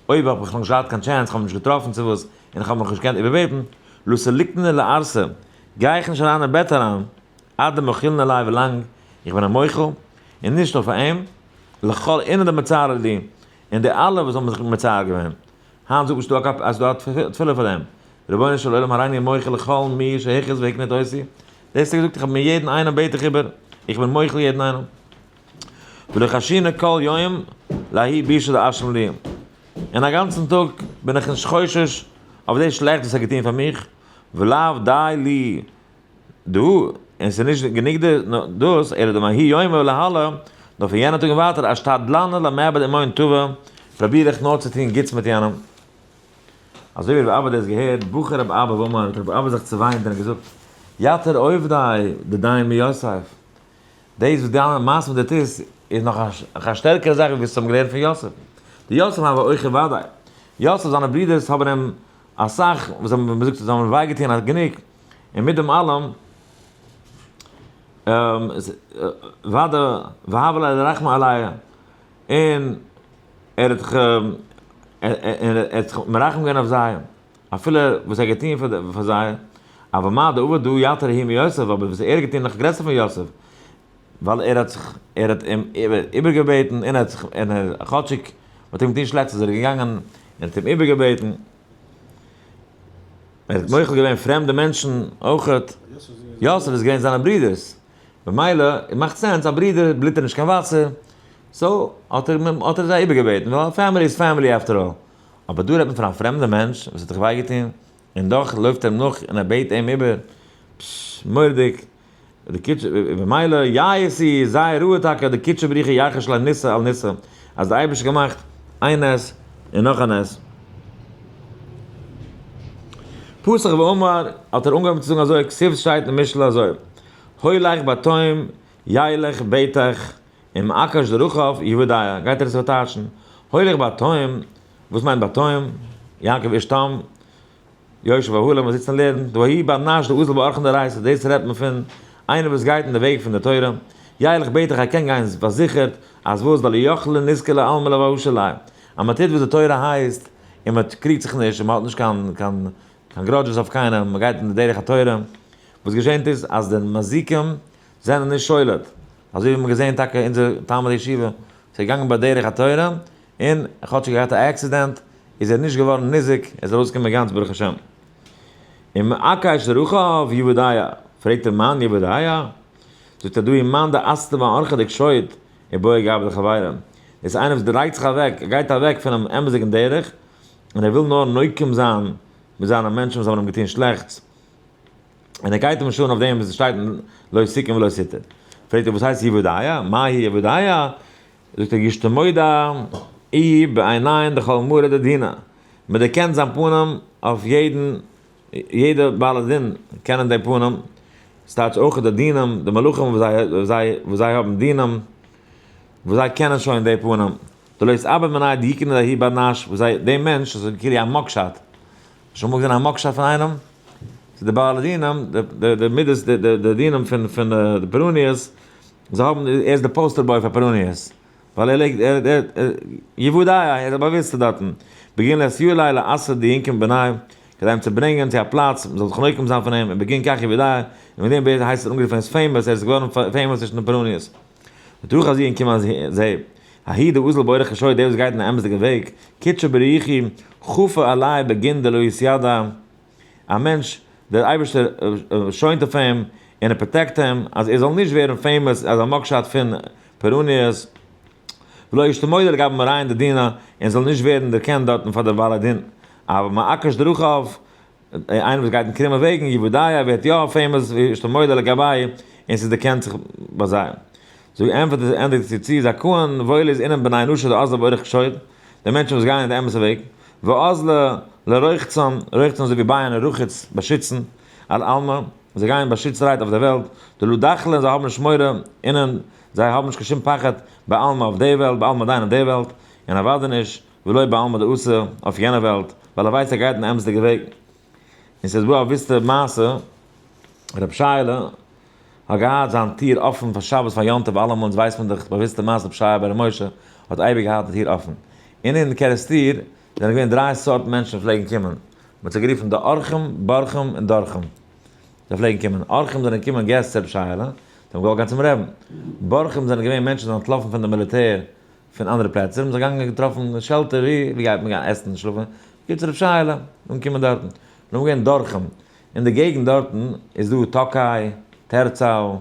אויב האב איך נאך נישט געהאט קיין chance איך האב נישט געטראפן צו וואס און איך האב מיך נישט געקענט איבערבעטן לא סליקנא לערסא גיי איך נישט אריין אין בעט אריין עד דמחילנא ליה ווילאנג איך בין אים מוחל און נישט נאר פאר אים לכל אינון דמצערי לי און די אלע וואס האבן זיך מצער געווען היינט זאגט מען שטא א קאפ אז דא א תפילה פאר דעם, רבונו של עולם הריני מוחל לכל מי שהכעיס והקניט אותי, דאס האט ער געזאגט איך האב מיר יעדן איינעם בעט איך איבער, איך בין מוחל יעדן איינעם. ולא חשינא כל יום לההוא בישא דאשם לי, און א גאנצן טאג בין איך נישט חושש אויף די שלעכטס וואס ער האט געטון פאר מיך, ולאו די לי דא, און ס'איז נישט גענוג דאס, אלא דמההוא יומא ולהלאה, נאר פון יענע טאג און ווייטער, אשתדלנא למעבד עמהון טבא, פראביר איך נאר צו טון גוטס מיט יענעם. אזוי ווי רבי אבא האט דאס געהערט, בכה רבי אבא ואמר, האט רבי אבא זיך צעוויינט און האט געזאגט, יתיר עובדיה דידן מיוסף, דאס וואס דיינע מעשים וואס דו טוסט, איז נאך א שטערקערע זאך ווי וואס האבן געלערנט פון יוסף. די יוסף הוה אויך ודאי. יוסף זיינע ברידערס האבן אים אסאך, וואס האבן, ווי מ'זאגט, זיי האבן אים וויי געטון גענוג, און מיט דעם אלעם, ודאי והוה ליה לרחמי עליה, און ער האט זיך ער האט זיך מרחם געווען אויף זיי, אפילו וואס ער האט געטון פאר זיי, אבל מה דעבד דא יתיר הוא מיוסף, אבער וואס ער האט געטון נאך גרעסער פון יוסף, ווייל ער האט זיך, ער האט אים איבערגעבעטן, און ער האט זיך, און ער, כאטשיג מ'האט אים געטון שלעכטס איז ער געגאנגען און האט אים איבערגעבעטן. ער האט מוחל געווען פרעמדע מענטשן אויכעט. יוסף איז געווען זיינע ברודערס, במילא מאכט sense א ברודער בלוט ער נישט קיין וואסער, so האט ער האט ער זיי איבערגעבעטן, ווייל family איז family after all. אבער דא רעדט מען פון א פרעמדע מענטש וואס האט דיך וויי געטון, און דאך לויפט ער אים נאך און ער בעט אים איבער, פשש, מורא'דיג. די קודשא, במילא יאות איז זייער ראוי טאקע די קודשא בריך הוא ירחיש ליה ניסא על ניסא, אז די אייבערשטער האט געמאכט איין נס און נאך א נס. פתח ואמר, האט ער אנגעהויבן צו זאגן אזוי, כתיב שטייט אין משלי אזוי, הולך בתום ילך בטח ומעקש דרכיו יוודע, גייט ער עס פארטייטשן, הולך בתום. וואס מיינט בתוים? יעקב איש תם, יושב אהלים וואס זיצט און לערנט, דהאי בר נש דאזיל באורחין דאורייתא, דאס רעדט מען פון איינער וואס גייט אין די וועג פון די תורה, ילך בטח ער קען גיין פארזיכערט, אז וואס דלא יכלי נזקא לעלמא לבאשא ליה, אז מען טוט וואס די תורה הייסט, און מען קריגט זיך נישט, און מען האט נישט קיין קיין קיין grudges אויף קיינעם, מען גייט אין די דרך התורה, וואס געשענט איז אז די מזיקים זענען נישט שולט, אזוי ווי מען האט געזען טאקע אונזער תלמיד ישיבה, איז געגאנגען בדרך התורה, און כאטש ער האט געהאט א accident, איז ער נישט געווארן ניזוק, ער איז ארויסגעקומען גאנץ ברוך השם. און מעקש דרכיו יוודע, פרעגט ער מאן יוודע? זאגט ער דא איז מאן דאסתמא אורחא דקשוט ובעי גברא דחבירא, דאס איז איינער וואס דרייט זיך אוועק, ער גייט אוועק פונעם אמת'דיגן דרך, און ער וויל נאר נוקם זיין מיט זיינע מענטשן וואס האבן אים געטון שלעכטס, און ער גייט אים נישט אן אויף דעם וואס עס שטייט לא תקום ולא תטור. פרעגט ער וואס הייסט יוודע? מאי היא יוודע? זאגט ער ישתמודע איהו בעינין דכל מרא דדינא, מען דערקענט זיין פנים אויף יעדן, יעדע בעל דין קענען די פנים, ס'טייטש אויך די דינים, די מלאכים וואס זיי וואס זיי האבן דינים, וואס זיי קענען שוין די פנים, דלא יתעבד מיניה דיקנא דההוא בר נש, וואס זיי, די מענטש איז כאילו א mugshot, שוין אמאל געזען א mugshot פון איינעם? ס'איז די בעלי דינים, די מידות, די דינים פון די פורעניות, זיי האבן, ער איז די poster boy פאר פורעניות, ווייל ער לייגט, ער, ער, יוודע, ער איז א באוויסטער דארטן, בגין לאתיוה ליה לאתרא דינקום בניה, כדי אים צו ברענגען צו א פלאץ, מ'זאל זיך נוקם זיין פון אים, און בגין כך יוודע, און מיט דעם ווערט הייסט ער אנגערופן ער איז famous, ער איז געווארן famous צווישן די פורעניות. ותא חזי און קום זע, ההוא דאזיל באורח קשוט, דער וואס גייט אין א אמת'דיגע וועג, קודשא בריך הוא חפי עליה בגין דלא יתיידע, א מענטש, דער אייבערשטער שוינט אויף אים און ער protect אים אז ער זאל נישט ווערן famous אז א mugshot פון פורעניות, ולא ישתמודע לגבי מרין דדינא, און זאל נישט ווערן דערקענט דארטן פאר די בעלי דין. אבל מעקש דרכיו, איינער וואס גייט אין קרומע וועגן, יוודע ווערט יא famous וישתמודע לגבייהו, און ס'איז דערקענט זיך ביי זיי. זאג ענטפערט ער ענדיגט זי צו זכאין וואויל איז אינם בני נשא דאזלי באורח קשוט, די מענטשן וואס גייען אין די אמת'ע וועג, ואזלי לרוחצן, רוחצן אזוי ווי ביין און רוחץ, באשיצן, על עלמא, זיי גייען באשיצטערהייט אויף דער וועלט, דלא דחלין זיי האבן נישט מורא, אינון, זיי האבן נישט קיין שום פחד, בעלמא אויף די וועלט, בעלמא דין אויף די וועלט, און אוודאי נישט, ולא בעלמא דאתי, אויף יענע וועלט, ווייל ער ווייסט ער גייט אין אמת'דיגע וועג. און ס'איז דא א וויסטע מעשה, רבי שייעלע האט געהאט זיין טיר אפען פאר שבת פאר יום טוב אלעמאל, אונז ווייסט מען דאך באוויסטע מעשה רבי שייע בן ר' משה האט אייביג געהאט די טיר אפען. און אין קערעסטיר זענען געווען דריי סארט מענטשן פלעגן קומען, מען האט זיי גערופן די אורחים, בורחים און דורחים. זיי פלעגן קומען. אורחים זענען געקומען געסט צו רבי שייעלע, זיי האבן געוואלט גיין צום רעבן. בורחים זענען געווען מענטשן זענען אנטלאפן פון די מיליטער פון אנדערע פלעצער, מ'איז געגאנגען געטראפן shelter, ווי ווי גייט מען גיין עסן און שלאפן, גייט צו רב שייעלע, אנקומען דארטן, נאר געווען דורכים, אין די געגנט דארטן איז דא טאקאי, טערצאו,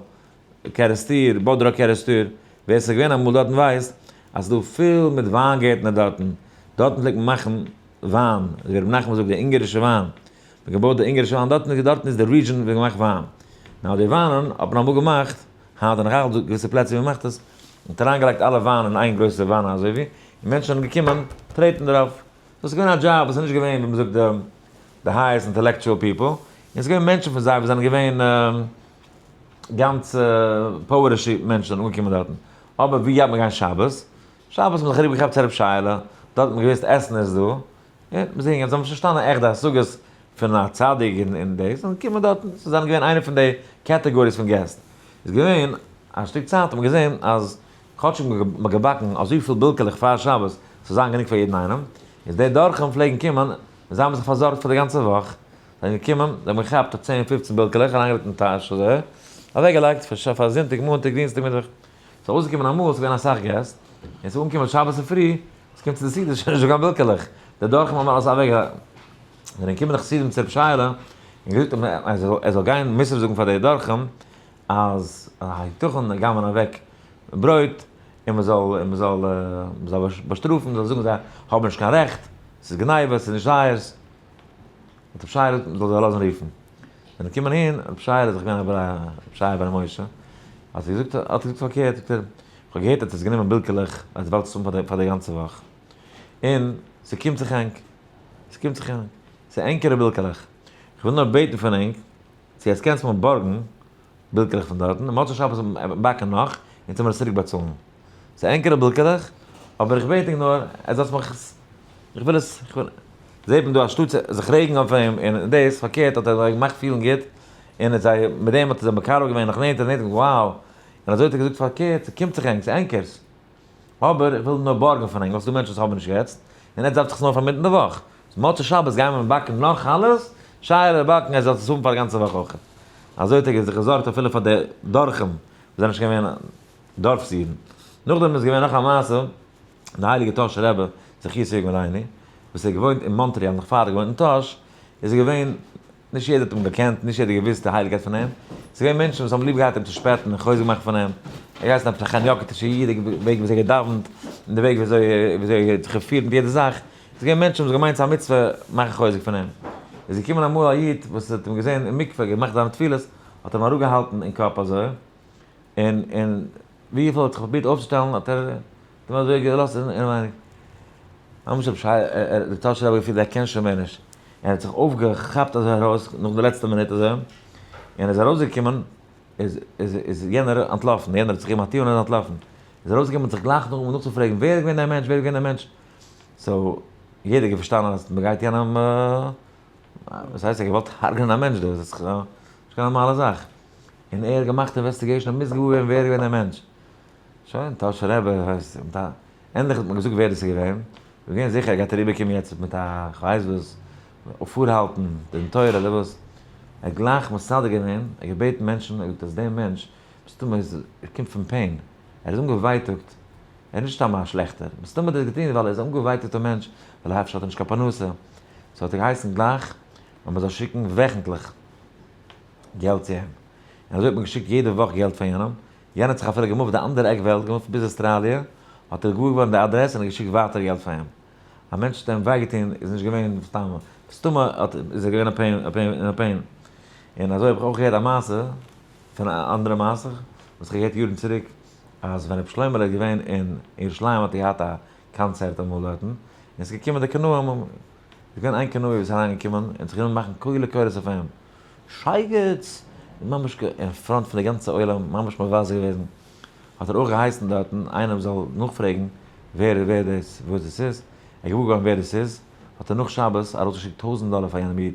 קערעסטיר, באדראג קערעסטיר, ווער ס'איז געווען אמאל דארטן ווייסט אז ס'איז דא פול מיט וויינגערטנער דארטן, דארטן פלעגט מען מאכן וויין, אזוי ווי רבי נחמן זאגט די אונגערישע וויין, מ'האט געבויט די אונגערישע וויין דארטן, דארטן איז די region ווי מ'מאכט וויין, נאר די וויינען האט מען אמאל געמאכט היינט אין נאך אלץ דא געוויסע פלעצער ווי מ'מאכט עס, מ'האט אריינגעלייגט אלע וויין אין איין גרויסע וואנע אזוי ווי, און מענטשן זענען געקומען טרעטן דערויף. דאס איז געווען א דזשאב וואס איז נישט געווען ווי מ'זאגט די די highest intellectual people, און ס'איז געווען מענטשן פון זיי וואס זענען געווען גאנץ פויערישע מענטשן זענען אנגעקומען דארטן. אבער ווי גייט מען גיין שבת? שבת האט מען זיך אריבערגעכאפט צו רב שייעלע, דארט האט מען געוואוסט עסן איז דא, און מ'זינגען, זיי האבן נישט פארשטאנען עכט די השגות פון א צדיק און דאס, זיי קומען דארטן, זיי זענען געווען איינע פון די categories פון געסט. איז געווען א שטיק צייט האט מען געזען אז כאטש מ'האט געבאקן אזויפיל בילקעלעך פאר שבת ס'זאל זיין גענוג פאר יעדן איינעם, איז די דורכים פלעגן קומען און זיי האבן זיך פארזארגט פאר די גאנצע וואך, זיי זענען געקומען, זיי האבן געכאפט א צען פופצן בילקעלעך אריינגעלייגט אין טאש אזוי, אוועקגעלייגט פאר זונטאג מאנטאג דינסטאג מיטוואך. ס'איז אויסגעקומען אמאל, ס'איז געווען אסאך געסט, און ס'איז אנגעקומען שבת צופרי, ס'קומט צו די סעודה, ס'איז שוין נישטא קיין בילקעלעך, די דורכים האבן אלעס אוועק. זענען געקומען די חסידים צו רבי שייעלע און געזאגט אים אז ער זאל גיין מוסר זאגן פאר די דורכים אז היתכן זיי גנב'ענען אוועק ברויט און מען זאל און מען זאל מען זאל באשטראפן, מען זאל זאגן זיי האבן נישט קיין רעכט, ס'איז גניבה, ס'איז נישט זייערס. האט רבי שייעלע געזאגט מען זאל זיי לאזן רופן. זענען געקומען אהין, רבי שייעלע איז דאך געווען רבי שייע בן משה, האט ער געזאגט האט ער געזאגט פארקערט, זאגט ער, כ'האב געהערט אז עטס האט גענומען בילקעלעך אז עטס וואלטס עס האבן פאר די גאנצע וואך, און ס'קומט זיך ענק, ס'קומט זיך ענק, ס'איז ענקערע בילקעלעך, כ'וויל נאר בעטן פון ענק צו עטס קענטס מיר בארגן בילקעלעך פון דארטן, און מוצאי שבת באקן נאך, און צו מיר עס צוריק באצאלן. ס'איז ענקערע בילקעלעך, אבער איך בעט ענק נאר עטס זאלטס מיך עס. איך וויל עס, איך וויל, זעט מען דא אנשטאט זיך רעגן אויף אים און דאס, פארקערט האט ער זיי געמאכט פילן גוט, און האט זיי, מיט דעם האט ער זיי מקרב געווען נאך נענטער און נענטער, wow! און אזוי האט ער געזאגט פארקערט, ס'קומט זיך ענק, ס'איז ענקערס. אבער איך וויל נאר בארגן פון ענק, ווייל ס'דא מענטשן וואס האבן נישט יעצט, און עטס דארפט זיך עס נאר פאר מיטן די וואך. so מוצאי שבת גייען מיר באקן נאך חלות, שייערע באקן, עטס זאלט עס האבן פאר די גאנצע וואך אויך. אזוי האט ער זיך געזארגט אפילו פאר די דורכים וואס זענען נישט געווען דארפס אידן. נאכדעם איז געווען נאך א מעשה, די הייליגע טאהשער רבי זכותו יגן עלינו, וואס ער האט געוואוינט אין מאנטריאל נאך פאר ער האט געוואוינט אין טאהש, איז ער געווען, נישט יעדער האט אים געקענט, נישט יעדער געוואוסט די הייליגקייט פון אים, ס'איז געווען מענטשן וואס האבן ליב געהאט אים צו שפעטן און חוזק מאכן פון אים, ער האט געהייסן עפעס א חניאקיטישע איד, די וועג ווי אזוי ער געדאווענט, און די וועג ווי אזוי ער האט זיך געפירט מיט יעדע זאך, ס'איז געווען מענטשן וואס האבן געמיינט ס'איז א מצוה מאכן חוזק פון אים. איז געקומען אמאל א איד וואס האט אים געזען אין מקווה געמאכט זיינע תפילות, האט אים אראפגעהאלטן אין קאפ אזוי, און און וויפיל ער האט זיך פרובירט אויפצושטעלן האט ער אים אזוי געלאזט אינעווייניג. ממש רבי שייע, דער טאהשער רבי האט געפילט ער קען שוין מער נישט, ער האט זיך אויפגעכאפט אזוי ארויס נאך די לעצטע מינוט אזוי, און ער איז ארויסגעקומען, איז איז איז יענער אנטלאפן, יענער האט זיך געגעבן א טו און איז אנטלאפן. איז ארויסגעקומען האט זיך גלייך נאכגעמאכט נאכצופרעגן ווער איז געווען דער מענטש, ווער איז געווען דער מענטש? so יעדער האט פארשטאנען אז מ'גייט יענעם, וואס הייסט ער האט געוואלט הרג'נען א מענטש דא, דאס איז נישט קיין נארמאלע זאך. און ער האט געמאכט investigation און מוז געוואר ווערן ווער איז געווען דער מענטש. שוין, טאהשער רבי, הייסט, ענדליך האט מען געזאגט ווער דאס איז געווען, איך בין געווען זיכער ער גייט אריבערקומען יעצט מיט א כ'ווייס וואס, פארהאלטן דין תורה אדער וואס. ער האט גלייך מסדר געווען, ער האט געבעטן מענטשן, ער האט געזאגט אז דער מענטש, מסתמא איז, ער קומט פון pain, ער איז אנגעווייטאגט, ער איז נישט סתם א שלעכטער, מסתמא האט ער עס געטון ווייל ער איז א אנגעווייטאגטער מענטש, ווייל אפשר האט ער נישט קיין פרנסה, so האט ער געהייסן גלייך אז מען זאל שיקן וועכנטליך געלט צו אים, און אזוי האט מען געשיקט יעדע וואך געלט פאר יענעם, יענער האט זיך אפילו געמופט די אנדערע עק וועלט, געמופט ביז אוסטראליע, האט ער געוואר געווארן די אדרעס און געשיקט ווייטער געלט פאר אים. א מענטש האט אים וויי געטון איז נישט געווען סתם, מסתמא האט איז ער געווען אין א pain. און אזוי האב איך אויך געהערט א מעשה פון א אנדערע מעשה וואס איך האב געהערט יארן צוריק, אז ווען רבי שלמה'לע איז געווען אין ירושלים האט ער געהאט א קאנצערט אמאל דארטן, און עס איז געקומען די קנאים, איז געווען איין קנאי וואס איז אריינגעקומען און זיך גענומען מאכן קולי קולות אויף אים, שייגעץ! און ממש אין front פון די גאנצע עולם ממש מבזה געוועזן, האט ער אויך געהייסן דארטן איינעם זאל נאכפרעגן ווער ווער דאס וואס דאס איז, ער איז געוואר געווארן ווער דאס איז, האט ער נאך שבת ארויסגעשיקט 1000 דאלער פאר יענעם איד,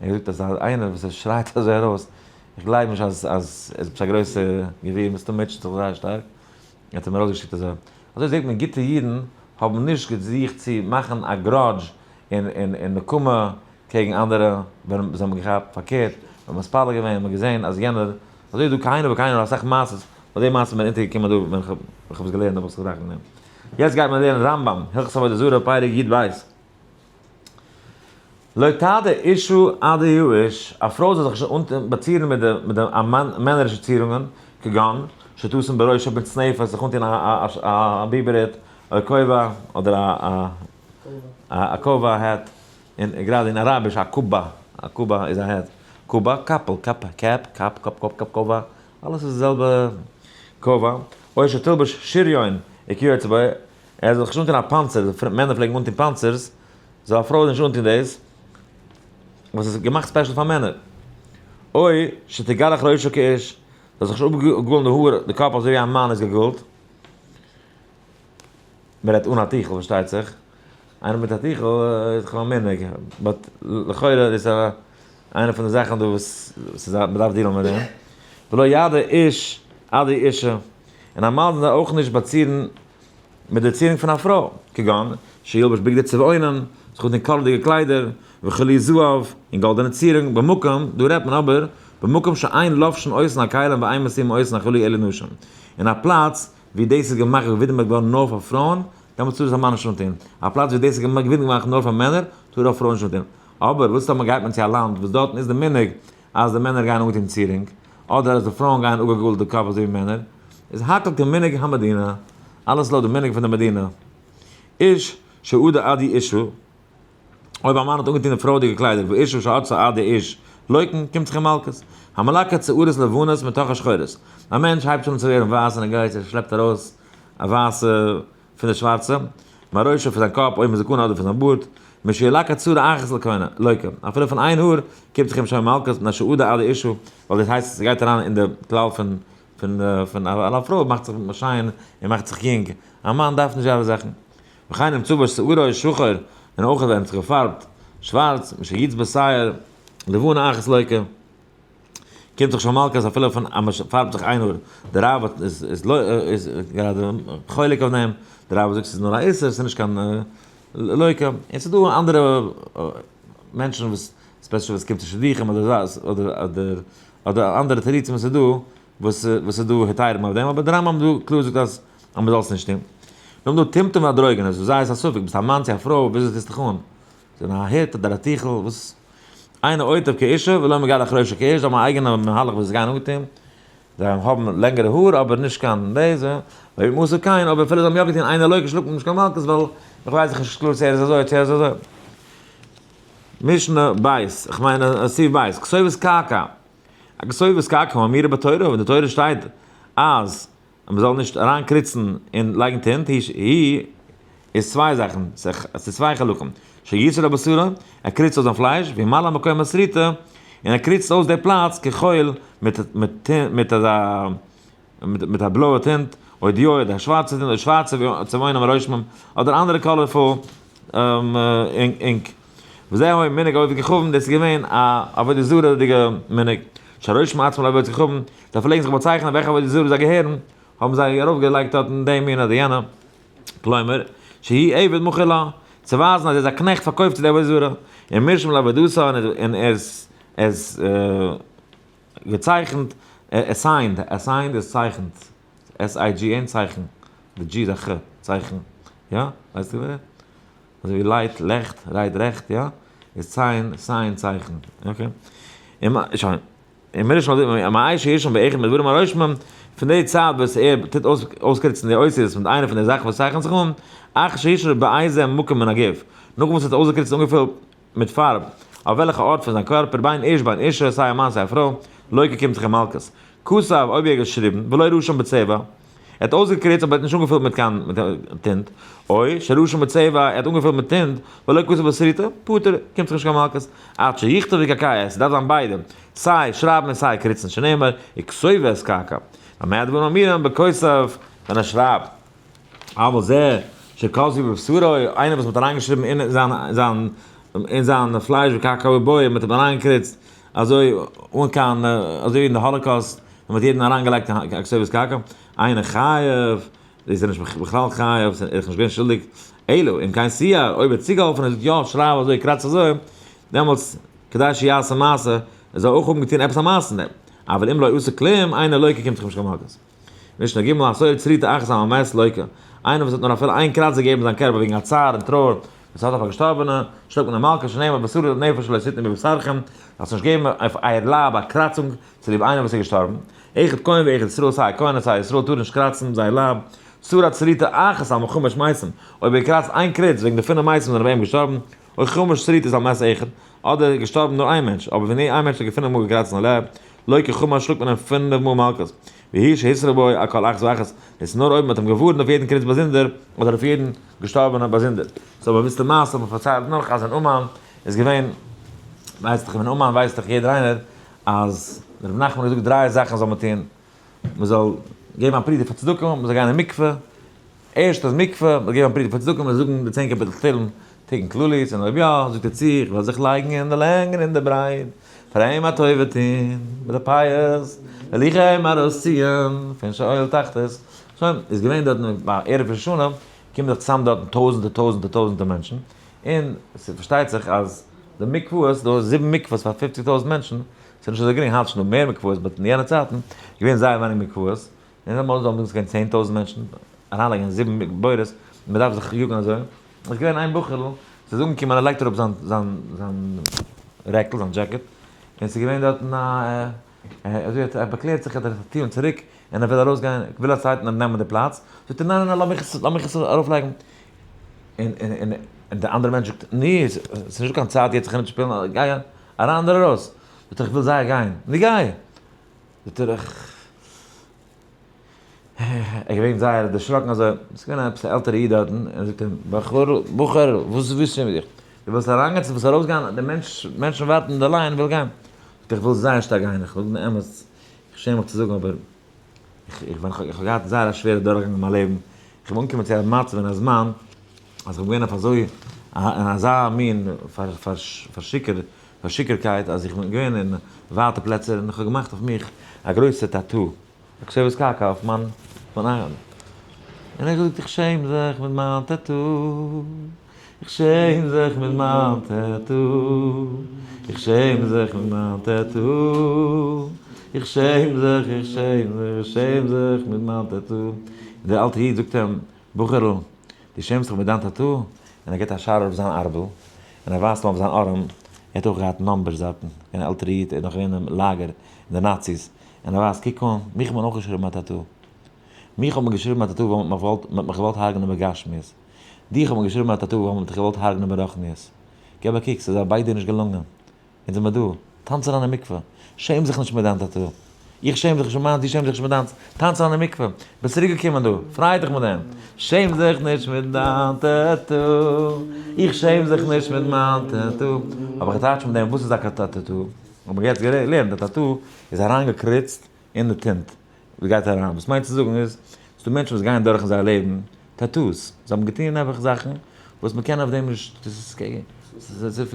און געזאגט אז איינער וואס ער שרייט אזוי ארויס, איך גלייב נישט אז אז ער איז עפעס א גרויסע גביר, מסתמא מוטשעט זיך זייער שטארק, האט ער מיר ארויסגעשיקט אזוי. אזוי זעט מען גוטע אידן האבן נישט געזוכט צו מאכן א grudge און און און נקמה קעגן אנדערע ווען זיי האבן געכאפט, פארקערט, מען האט מתפלל געווען, מען האט געזען אז יענער, אזוי איז דא כהנה וכהנה אסאך מעשות, אבער די מעשה איז מיר אונטערגעקומען דא ווען איך האב עס געלערנט האב איך זיך געדאכט פון דעם. יעצט גייט מען לערנען רמב ם, הלכות עבודה זרה, פרק י ב. לא תדע אשה עדי האיש, א פרוי זאל זיך נישט באצירן מיט די מיט די מענערישע צירונגען, כגון, שתשים בראשה מצנפת, זיך אנטון א ביבער הוט, או כובע, אדער א כובע, א hat, און גראדע אין אראביש א קובא, א קובא איז א hat, קובא, קאפל, קאפ, cap, קאפ, קאפ, קאפ, קאפ, כובע, אלעס איז די זעלבע כובע, או שתלבש שריון, וכיוצא בו, ער זאל זיך נישט אנטון א פאנצער, די מענער פלעגן אנטון פאנצערס, זאל א פרוי נישט אנטון דאס, וואס איז געמאכט special פאר מענער. או שתגלח ראשה כאיש, זאל זיך נישט אפגאלן די האר, די קאפ אזוי ווי א מאן איז געגאלט. מען רעדט אן א טיכל פארשטייט זיך. איינער מיט א טיכל איז דאך א מנהג, but לכאורה איז א איינע פון די זאכן דא וואס ס'איז א מ'דארף deal ן מיט דעם. ולא ידע איש עדי אישה, און א מאן זאל אויך נישט באצירן מיט די צירונג פון א פרוי, כגון שילבש בגדי צבעונים, זיך אנטון קאלערדיגע קליידער, וכלי זהב, און גאלדענע צירונג, במקום, דא רעדט מען אבער, במקום שאין לובשין אותן הכלים ואין משימין אותן החלי אלא נשים, אין א פלאץ ווי דאס איז געמאכט געווידמעט געווארן נאר פאר פרויען, דעמאלטס טאר עס א מאן נישט אנטון. א פלאץ ווי דאס איז געווידמעט געמאכט נאר פאר מענער, טאר אויך פרויען נישט אנטון. אבער וואס טאמער גייט מען צו א לאנד וואס דארטן איז די מנהג אז די מענער גייען אנגעטון צירונג, אדער אז די פרויען גייען אפגעגאלט די קאפ אזוי ווי מענער, איז הכל כמנהג המדינה, אלעס לויט די מנהג פון די מדינה. איש שעדה עדי אשה, אויב א מאן האט אנגעטון די פרוי'דיגע קליידער ואשה שעדתה עדי איש לוקין, קומט זיך אים מלקות. המלקט שערות לבנות מתוך השחורות, א מענטש הייבט שוין אן צו ווערן ווייס און ער גייט ער שלעפט ארויס א ווייסע פון די שווארצע, מראשו פון זיין קאפ, או מזקנו אדער פון זיין בארד, משילקט שערה אחת לוקה, אפילו פון איין האר קומט זיך אים שוין מלקות מפני שעדה עדי אשה, ווייל דאס הייסט ס'גייט אריין אין די כלל פון פון פון א פרוי מאכט זיך שיין און מאכט זיך יונג, א מאן דארף נישט די אלע זאכן. וכן אם צבע שערו שחור, און אויך ווען עס געפארבט שווארץ, משיעץ בשער לבנה אחת לוקה, קומט זיך שוין מלקות אפילו פון אז מען פארבט זיך איין האר, דער רב איז איז איז גראדע חולק אויף דעם, דער רב זאגט ס'איז נאר א איסור, ס'איז נישט קיין לוקה, און ס'איז דא אנדערע מענטשן וואס special ווען ס'קומט צו שידוכים אדער אדער אדער אדער אנדערע תירוצים וואס איז דא וואס וואס איז דא היתרים אויף דעם, אבער דער רמב ם דא קלאר זאגט אז אז מ'זאל עס נישט טון. נאכדעם דא טומטום ואנדרוגינוס, וואס זיי איז א ספק, ביסט א מאן צו א פרוי, וויאזוי טוסט דיך אן? זיי זענען א הוט אדער א טיכל, וואס? אינו עוטף כאשה ולא מגלח ראשו כאיש, זיי האבן א אייגענע מהלך וואס זיי גייען אנגעטון, זיי האבן לענגערע האר אבער נישט קיין בעזע, ואם עשה כן, אבער אפילו זיי האבן יא געטון אינו לוקה שלאגט מען נישט קיין מלקות ווייל איך ווייס דאך נישט קלאר צו ער איז אזוי צו ער איז אזוי. משנה בית, איך מיין סעיף בית, כתובת קעקע, א כתובת קעקע האמורה בתורה, ווען די תורה שטייט אז מען זאל נישט אריין קריצן און לייגן טינט, היא איז צוויי זאכן, ס'איז צוויי חלקים, שיסור לבשרו, ער קריצט אויס זיין פלייש, וימלא מקום השריטה, און ער קריצט אויס די פלאץ כחול מיט מיט אזא מיט א בלויע טינט, או דיו אדער א שווארצע טינט, או שווארצע צבעונים הרושמים, אדער אנדערע colorful ink. וזה היה מנהג עובד כוכבים, דאס איז געווען א עבודה זרה'דיגע מנהג, שהרושמים עצמם לעבודת כוכבים, זיי פלעגן זיך באצייכענען וועלכע עבודה זרה זיי געהערן, האבן זיי ארויפגעלייגט דארטן דעם מין אדער יענע, כלומר, שהוא עבד מכור לה, צו ווייזן אז ער איז א קנעכט פארקויפט צו די עבודה זרה, ומרשים לעבודתה, און ער איז געצייכנט, עסיינד, עסיינד איז צייכנט, SIGN צייכן, די G איז א ח, צייכן, יא? ווייסטו ווער? אזוי ווי light, לעכט, right, רעכט, יא? איז ציין, sign, צייכן, okay. און שוין. און מיר שוין מאי שירשום באחד מדברים הרושמים, פון די צייט וואס ער טוט אויסקריצן די אותיות מיט איינע פון די זאכן וואס צייכנט זיך אן, אחר שהשרה באיזה מקום מן הגוף, נאכדעם וואס ער האט אויסגעקריצט און אנגעפילט מיט פארב אויף וועלכע ארט פון זיין קערפער, בין איש בין אישה, סיי א מאן סיי א פרוי, לוקה קומט זיך אים מלקות. כתב, אויב ער האט געשריבן, ולא רשם בצבע, ער האט אויסגעקריצט אבער ער האט נישט אנגעפילט מיט קיין טינט, או שרשם בצבע, ער האט אנגעפילט מיט טינט, ולא כתב בשריטה, פטור, קומט זיך נישט קיין מלקות, עד שיכתוב ויקעקע, עס דארף זיין ביידע, סיי שרייבן און סיי קריצן, שנאמר, וכתוב את קעקע. במה דברים אמורים, בכותב, ווען ער שרייבט. אבל זה שכתבו בבשרו, איינער וואס מ'האט אריינגעשריבן אין זיין זיין אין זיין פלייש וקעקעו בו, מ'האט אים אריינגעקריצט אזוי אן קיין אזוי ווי אין די Holocaust ווען מ'האט יעדן אריינגעלייגט א כתובת קעקע, אינו חייב, איז ער נישט בכלל חייב, ער איז נישט געווען שולדיג, אלא אם כן סייע, אויב ער האט צוגעהאלפן און זאגט יא שרייב אזוי קראץ אזוי, דעמאלטס כדי שיעשה מעשה, ער זאל אויך האבן געטון עפעס א מעשה אין דעם, אבל אם לא עשה כלום, אינו לוקה קומט זיך נישט קיין מלקות. משנה ג' הסורר שריטה אחת על המת לוקה, איינער וואס האט נאר אפילו איין קראץ געגעבן זיין קערפער וועגן א צער און טרויער וואס האט אויף א געשטארבענע, שלאגט מען אים מלקות שנאמר ושריט נפש לא תתנו בבשרכם, זאלסט נישט געבן אויף אייער לייב א קראצונג צוליב איינער וואס איז געשטארבן, אחד כהן ואחד ישראל סיי א כהן און סיי א ישראל טאר נישט קראצן זייער לייב, שרט שריטה אחת על חמש מתים, אויב ער קראצט איין קריץ וועגן די פינף מתים זענען ביי אים געשטארבן, או חמש שריטות על מת אחד, אדער איז געשטארבן נאר איין מענטש, אבער ווען איין מענטש האט געפינף מאל געקראצט זיין לייב, לוקה חמש שלאגט מען אים פינף מאל מלקות, והוא שהתרה בו על כל אחת ואחת, דאס איז נאר אויב מען האט אים געווארנט אויף יעדן קריץ באזונדער, אדער אויף יעדן געשטארבענע באזונדער. ס'איז א באוואוסטע מעשה, מען פארציילט נאך אז אין אומאן איז געווען, ווייסט דאך אין אומאן ווייסט דאך יעדער איינער, אז רבי נחמן האט געזאגט דריי זאכן זאל מען טון, מען זאל געבן א פרוטה פאר צדקה, מען זאל גיין אין מקווה, ערשט איז מקווה, מען זאל געבן א פרוטה פאר צדקה, מען זאל זאגן די צען קאפיטל תהלים, תיקון כללית, און אויב יא, זאגט ער צו, איך וועל זיך לייגן אין די לענג און אין די ברייט, פאר אים א טובה טון, מיט די פאות וועל איך אים ארויסציען פון שאול תחתית. שוין, איז געווען דארטן ביי ערב ראש השנה, קומען זיך צוזאם דארטן טויזנטער טויזנטער טויזנטער מענטשן, און ס'פארשטייט זיך אז די מקוואות, דא איז זיבן מקוואות פאר פופציג טויזנט מענטשן, ס'איז נישט אזוי גרינג, היינט איז שוין דא מער מקוואות, but אין יענע צייטן איז געווען זייער ווייניג מקוואות, און אמאל זאל מען זאגן ס'איז געווען 10,000 מענטשן, אריינלייגן זיבן בורות, מען דארף זיך יאגן אזוי, איז געווען איין בחור'ל, ס'איז אנגעקומען ער לייגט אראפ זיין זיין זיין רעקל, זיין דזשעקעט, און ס'איז געווען דארטן א, אזוי האט ער באקלערט זיך אז ער האט א טיר צוריק, און ער וויל ארויסגיין, וויל א צווייטן נעמען די פלאץ, זאגט ער ניין ניין ניין לאז מיך עס לאז מיך עס ארויפלייגן, און און און און די אנדערע מענטש זאגט ני, ס'איז נישטא קיין צייט יעצט זיך ארומצושפילן, גיי אריין אדער ארויס, זאגט ער איך וויל זייער גיין, נו גיי! זאגט ער איך ער איז געווען זייער דערשראקן אזוי, עס איז געווען עפעס א עלטערע איד דארטן, ער זאגט אים, בחור, בחור, וואס איז וואס איז מיט דיך? דו ווילסט אריינגיין צו ווילסט ארויסגיין? די מענטש, מענטשן ווארטן אין די line וויל גיין. זאגט ער, איך וויל זייער שטארק גיין, איך זאג דעם אמת, איך שעם מיך צו זאגן אבער איך איך ווען איך האב געהאט זייער א שווערע דורכגאנג אין מיין לעבן, איך בין אנגעקומען צו א מצב און א זמן. אז איך בין געווען אויף אזוי אין אזא מין פארשיכור'קייט אז איך בין געווען אין ווייטע פלעצער און איך האב געמאכט אויף מיך א גרויסע tattoo, א כתובת קעקע אויף מיין ארעם. און ער האט געזאגט איך שעם זיך מיט מיין tattoo, איך שעם זיך מיט מיין tattoo, איך שעם זיך מיט מיין tattoo, איך שעם זיך, איך שעם זיך, איך שעם זיך מיט מיין tattoo. און דער אלטער איד זאגט אים, בחור'ל, דו שעמסט זיך מיט דיין tattoo? און ער גיבט א שאר אויף זיין ארבל, און ער ווייזט אים אויף זיין ארעם, ער האט אויך געהאט numbers דארטן, געווען א עלטערע איד, ער איז נאך געווען אין לאגער, אין די נאציס, און ער ווייזט, קוק אן, מיך האט מען אויך געשריבן א tattoo. מיך האט מען געשריבן א tattoo ווייל מען האט מיך געוואלט הרג'נען בגשמיות. דיך האט מען געשריבן א tattoo ווייל מען האט דיך געוואלט הרג'נען ברוחניות. געב א קוק, ס'איז זיי ביידע נישט געלונגען. אונז זעמער דא. טאנץ אריין אין מקווה. שעם זיך נישט מיט דיין tattoo. איך שעם זיך נישט מיט מיינס, דו שעם זיך נישט מיט דיינס. טאנץ אריין אין מקווה. ביסט צוריק געקומען דא. פריי דיך מיט דעם. שעם זיך נישט מיט דיין tattoo. איך שעם זיך נישט מיט מיין tattoo. האב איך געטייטשט מיט דעם וואס איז א tattoo. האב איך יעצט געלערנט, א tattoo איז אריינגעקריצט אין די טינט וואס גייט אריין. וואס מיינט צו זאגן איז, ס'דא מענטשן וואס גייען דורך אין זייער לעבן tattoos, זיי האבן געטון נעבעך זאכן וואס מ'קען אויף דעם נישט, דאס איז ער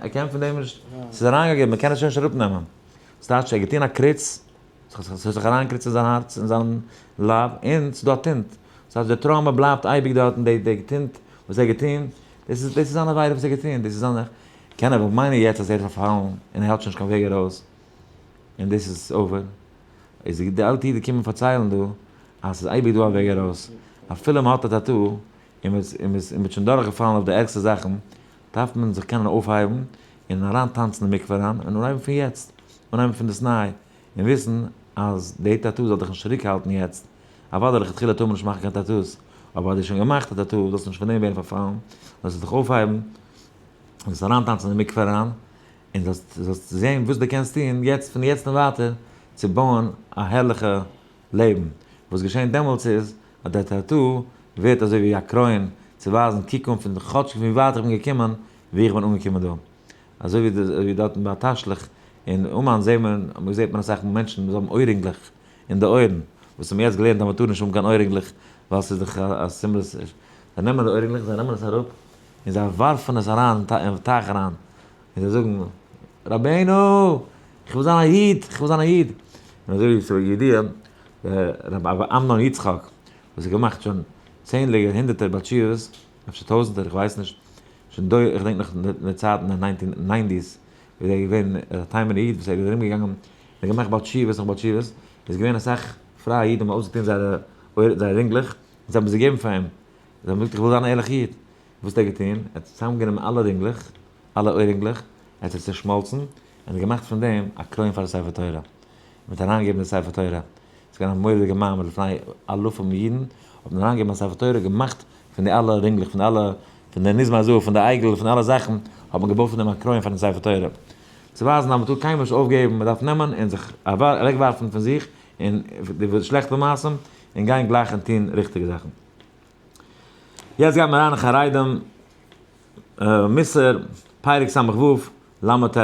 קען פון דעם נישט, ס'איז אריינגעגעבן, מ'קען עס שוין נישט אראפנעמען. ס'טייטש ער האט געטון א קריץ, ס'האט זיך אריינגעקריצט אין זיין הארץ, אין זיין לייב, און ס'איז דא א טינט. ס'הייסט די trauma בלייבט אייביג דארטן, די טינט וואס ער האט געטון, דאס איז זיין עבירה וואס ער האט געטון, דאס איז זיין, קען ער מיינען יעצט אז ער איז פארפאלן און ער האט שוין נישט קיין וועג ארויס, און דאס איז over. איז די אלטע איד געקומען פארציילן דא אז ס'איז אייביג דא א וועג ארויס, אפילו מ'האט א tattoo און מ'איז שוין דורכגעפאלן אויף די ערגסטע זאכן, דארף מען זיך קענען אויפהייבן און אריין טאנצן אין מקווה אריין און אנהייבן פון יעצט, אנהייבן פון דאס ניי, און וויסן אז די tattoo זאל דיך נישט צוריקהאלטן יעצט, אוודאי לכתחילה טאר מען נישט מאכן קיין tattoos, אבער אז דו האסט שוין געמאכט א tattoo זאלסטו נישט פון דעם ווערן פארפאלן, זאלסט דיך אויפהייבן און זאלסט אריינטאנצן אין מקווה אריין, און זאלסט זאלסט זען וואס דו קענסט טון יעצט פון יעצט און ווייטער צו בויען א הערליכע לעבן, וואס געשענט דעמאלטס איז אז דער tattoo ווערט אזוי ווי א קרוין צו ווייזן קוק אן פון כאטש פון ווי ווייט איך בין געקומען ווי איך בין אנגעקומען דא, אזוי ווי דארטן ביי תשליך אין אומאן זעט מען זעט מען אסאך מאל מענטשן וואס האבן אוירינגלעך אין די אויערן, וואס האבן יעצט געלערנט אז מען טאר נישט האבן קיין אוירינגלעך ווייל ס'איז דאך א סימבאל, זיי נעמען די אוירינגלעך זיי נעמען עס אראפ און זיי ווארפן עס אריין אין טייך אריין, און זיי זאגן, רבינו! איך וויל זיין א איד! איך וויל זיין א איד! און אזוי ווי ס'איז ידוע, דער רבי אמנון יצחק, וואס האט געמאכט שוין צענדליגער הונדערטער בעל תשובות, אפשר טויזנטער, איך ווייס נישט, שוין דא, איך געדענק נאך אין די צייטן אין nineteen nineties, ווי ער איז געווען א תימן'ער איד וואס ער איז ארום געגאנגען און געמאכט בעל תשובות נאך בעל תשובות, איז געווען אסאך פרייע אידן האבן אויסגעטון זייערע זייערע רינגלעך, און זיי האבן עס געגעבן פאר אים, זיי האבן געזאגט איך וויל זיין א ערליכע איד, וואס האט ער געטון? ער האט צוזאמגענומען אלע רינגלעך, אלע אוירינגלעך, ער האט זיי צעשמאלצן, און געמאכט פון דעם א קרוין פאר די ספר תורה, און מ'האט אריינגעגעבן די ספר תורה, ס'איז געווען א מורא'דיגע מעמד לפני אלפים אידן, האט מען אריינגעגעבן א ספר תורה געמאכט פון די אלע רינגלעך, פון די אלע, פון די נזמי הזהב, פון די עגל, פון אלע זאכן, האט מען געבויט פון דעם א קרוין פארן ספר תורה, צו ווייזן אז מ'טאר קיינמאל נישט אויפגעבן, מ'דארף נעמען און זיך אוועקווארפן פון זיך און די שלעכטע מעשים, און גיין גלייך און טון ריכטיגע זאכן. יעצט גייט מען אריין אין חרדים מוסר, פרק ס"ו, ל"ט.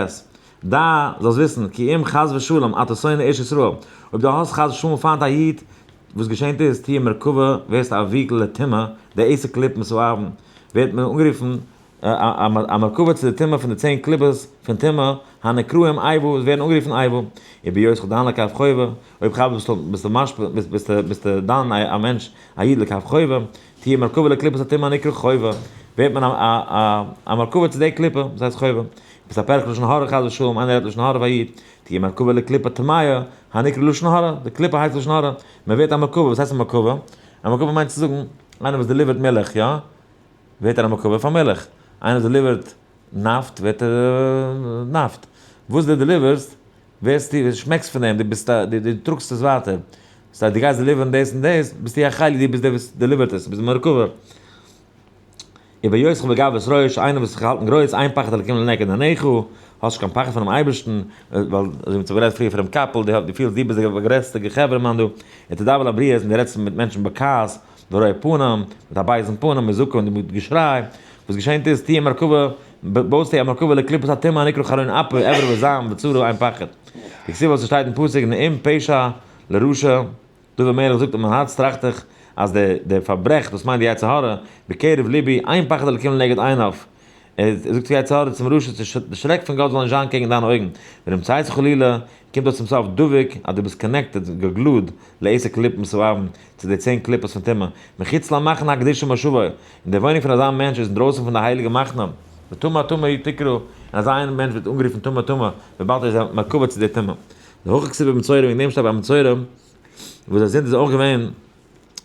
דע, זאלסט וויסן, כי אם חס ושלום אתה שונא איש ישראל, אויב דו האסט חס ושלום פיינט א איד, וואס געשענט איז, תהיה מרכבה, ווערסטו א vehicle לטומאה, די עשר קליפות מסואבים, ווערט מען אנגערופן א מרכבה צו די טומאה פון די צען קליפות פון טומאה, הנקראים איבה, וואס ווערן אנגערופן איבה, ובהיותך דן לכף חובה, אויב ח ו ביסטו משפיל, ביסטו דן א מענטש, א איד לכף חובה, תהיה מרכבה לקליפת הטומאה הנקרא חובה, ווערט מען א מרכבה צו די קליפה וואס הייסט חובה. ביסט א פרק לשון הרע חס ושלום, איינער רעדט לשון הרע אויף א איד, תהיה מרכבה לקליפה טמאה הנקרא לשון הרע, די קליפה הייסט לשון הרע, מען ווערט א מרכבה, וואס הייסט א מרכבה? א מרכבה מיינט צו זאגן, איינער וואס deliver ט מילך, יא? ווערט ער א מרכבה פאר מילך, איינער וואס deliver ט נאפט ווערט ער נאפט, וואס דו deliver סט ווערסטו, דו שמעקסט פון דעם, דו ביסט א, דו טראגסט עס ווייטער, סא דו גייסט deliver ן דאס און דאס, ביסטו א חלק, דו ביסט דער וואס deliver ט עס, ביסט מרכבה. ובהיותך בגאוות ראש, איינער וואס זיך האלטן גרויס, אין פחד אלקים לנגד עיניך, האסט נישט קיין פחד פונעם אייבערשטן, ווייל אזוי ווי מ'האט גערעדט פריער פונעם קאפל, דו פילסט דו ביסט דער גרעסטער חברה מאן דא, ותדבר אל הבריות, און דו רעדסט מיט מענטשן בכעס, ורוע פנים, מיט א בייזן פנים, וזעקה און מיט געשריי, וואס געשענט איז, תהיה מרכבה, בויסטו א מרכבה לקליפת הטומאה הנקרא חרון אפו, עברה וזעם וצרה אין פחד. דכתיב וואס עס שטייט אין פסוק נאום פשע לרשע, דוד המלך זאגט אין מיין הארץ טראכט איך. אז דער פארברעך, דאס מיינט די יצר הרע, בקרב ליבי, אין פחד אלקים לנגד עיניו. ער זאגט צו יצר הרע צום רשע, די שרעק פון גאט זאל נישט זיין קעגן דיינע אויגן. ווען אים חלילה, קומט אויס צום סוף דבוק, אז דו ביסט connected, געגלוד, לעשר קליפות מסואבים, צו די 10 קליפות פון טומאה. מחוץ למחנה הקדושה מושבו. און די וואוינונג פון אזא מענטש איז אינדרויסן פון די הייליגע מחנה. וטמא טמא תקרא, און אזא איין מענטש ווערט אנגערופן טמא טמא, וויבאלד ער איז א מרכבה צו די טומאה. דהכא כתיב במצורע, וועגן דעם שטייט ביי מצורע, וואס זיי זינד איז אויך געווען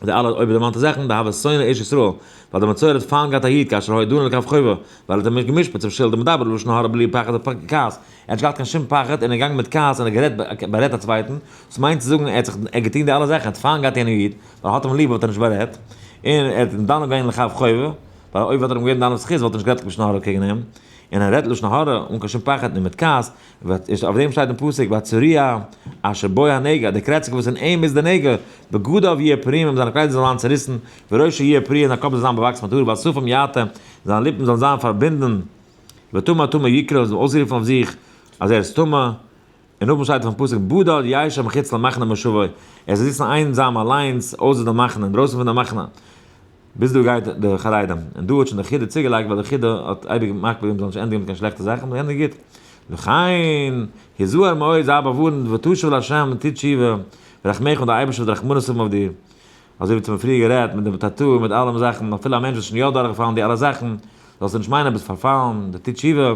די אלע אויבערדערמאנטע זאכן, דהוה שונא איש ישראל, ווייל דער מצורע האט פיינט געהאט א איד כאשר היה דנו לכף חובה, ווייל ער האט אים נישט גע'משפט צום שולד, ומדבר לשון הרע בלי פחד וכעס, ער האט נישט געהאט קיין שום פחד און ער איז געגאנגען מיט כעס און ער האט גערעדט בארעדט א צווייטן, דאס מיינט צו זאגן ער האט זיך ער האט געטון די אלע זאכן, ער האט פיינט געהאט יענעם איד, ווייל ער האט אים ליב האט ער נישט בארעדט, און ער האט אים דן געווען לכף חובה, ווייל אויב וואלט ער אים געגעבן דן לזכות וואלט ער נישט גערעדט לשון הרע קעגן אים, און ער רעדט לשון הרע אן קיין שום פחד און מיט כעס, אויף דעם שטייט אין פסוק והצרוע אשר בו הנגע, די קרעציגע וואס אין אים איז די נגע, בגדיו יהיו פרומים, זיינע קליידער זאלן זיין צעריסן, וראשו יהיה פרוע, זיין קאפ זאל זיין באוואקסן מיט האר, ועל שפם יעטה, זיינע ליפן זאלן זיין פארבינדן, וטמא טמא יקרא, זאל אויסרופן אויף זיך אז ער איז טמא, און נאכדעם שטייט אויפן פסוק בדד ישב מחוץ למחנה מושבו, ער זאל זיצן איינזאם אליינס אויסער די מחנה, אינדרויסן פון די מחנה. ביז דא גייט די חרדים, און דא האט שוין די חידא צוגעלייגט ווייל די חידא האט אייביג מקפיד געווען מ'זאל נישט ענדיגן מיט קיין שלעכטע זאכן, מ'זאל ענדיגן גוט. לכן, הזהר מאוד, זיי באווארנט, ותשוב לה' און טו תשובה, ורחמך און די אייבערשטער וועט רחמנות האבן אויף דיר. אזוי ווי צום פריער גערעדט, מיט די tattoo און מיט אלעם זאכן, אפילו א מענטש וואס איז שוין יא דורכגעפאלן די אלע זאכן, זאלסטו נישט מיינען ביסט פארפאלן, דו טו תשובה,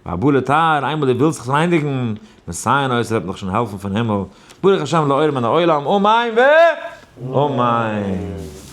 והבא לטהר, איינמאל דו ווילסט זיך רייניגן, מסייעין אותו וועט מען דיך שוין העלפן פון הימל, ברוך השם לאור מן העולם, אמן ואמן.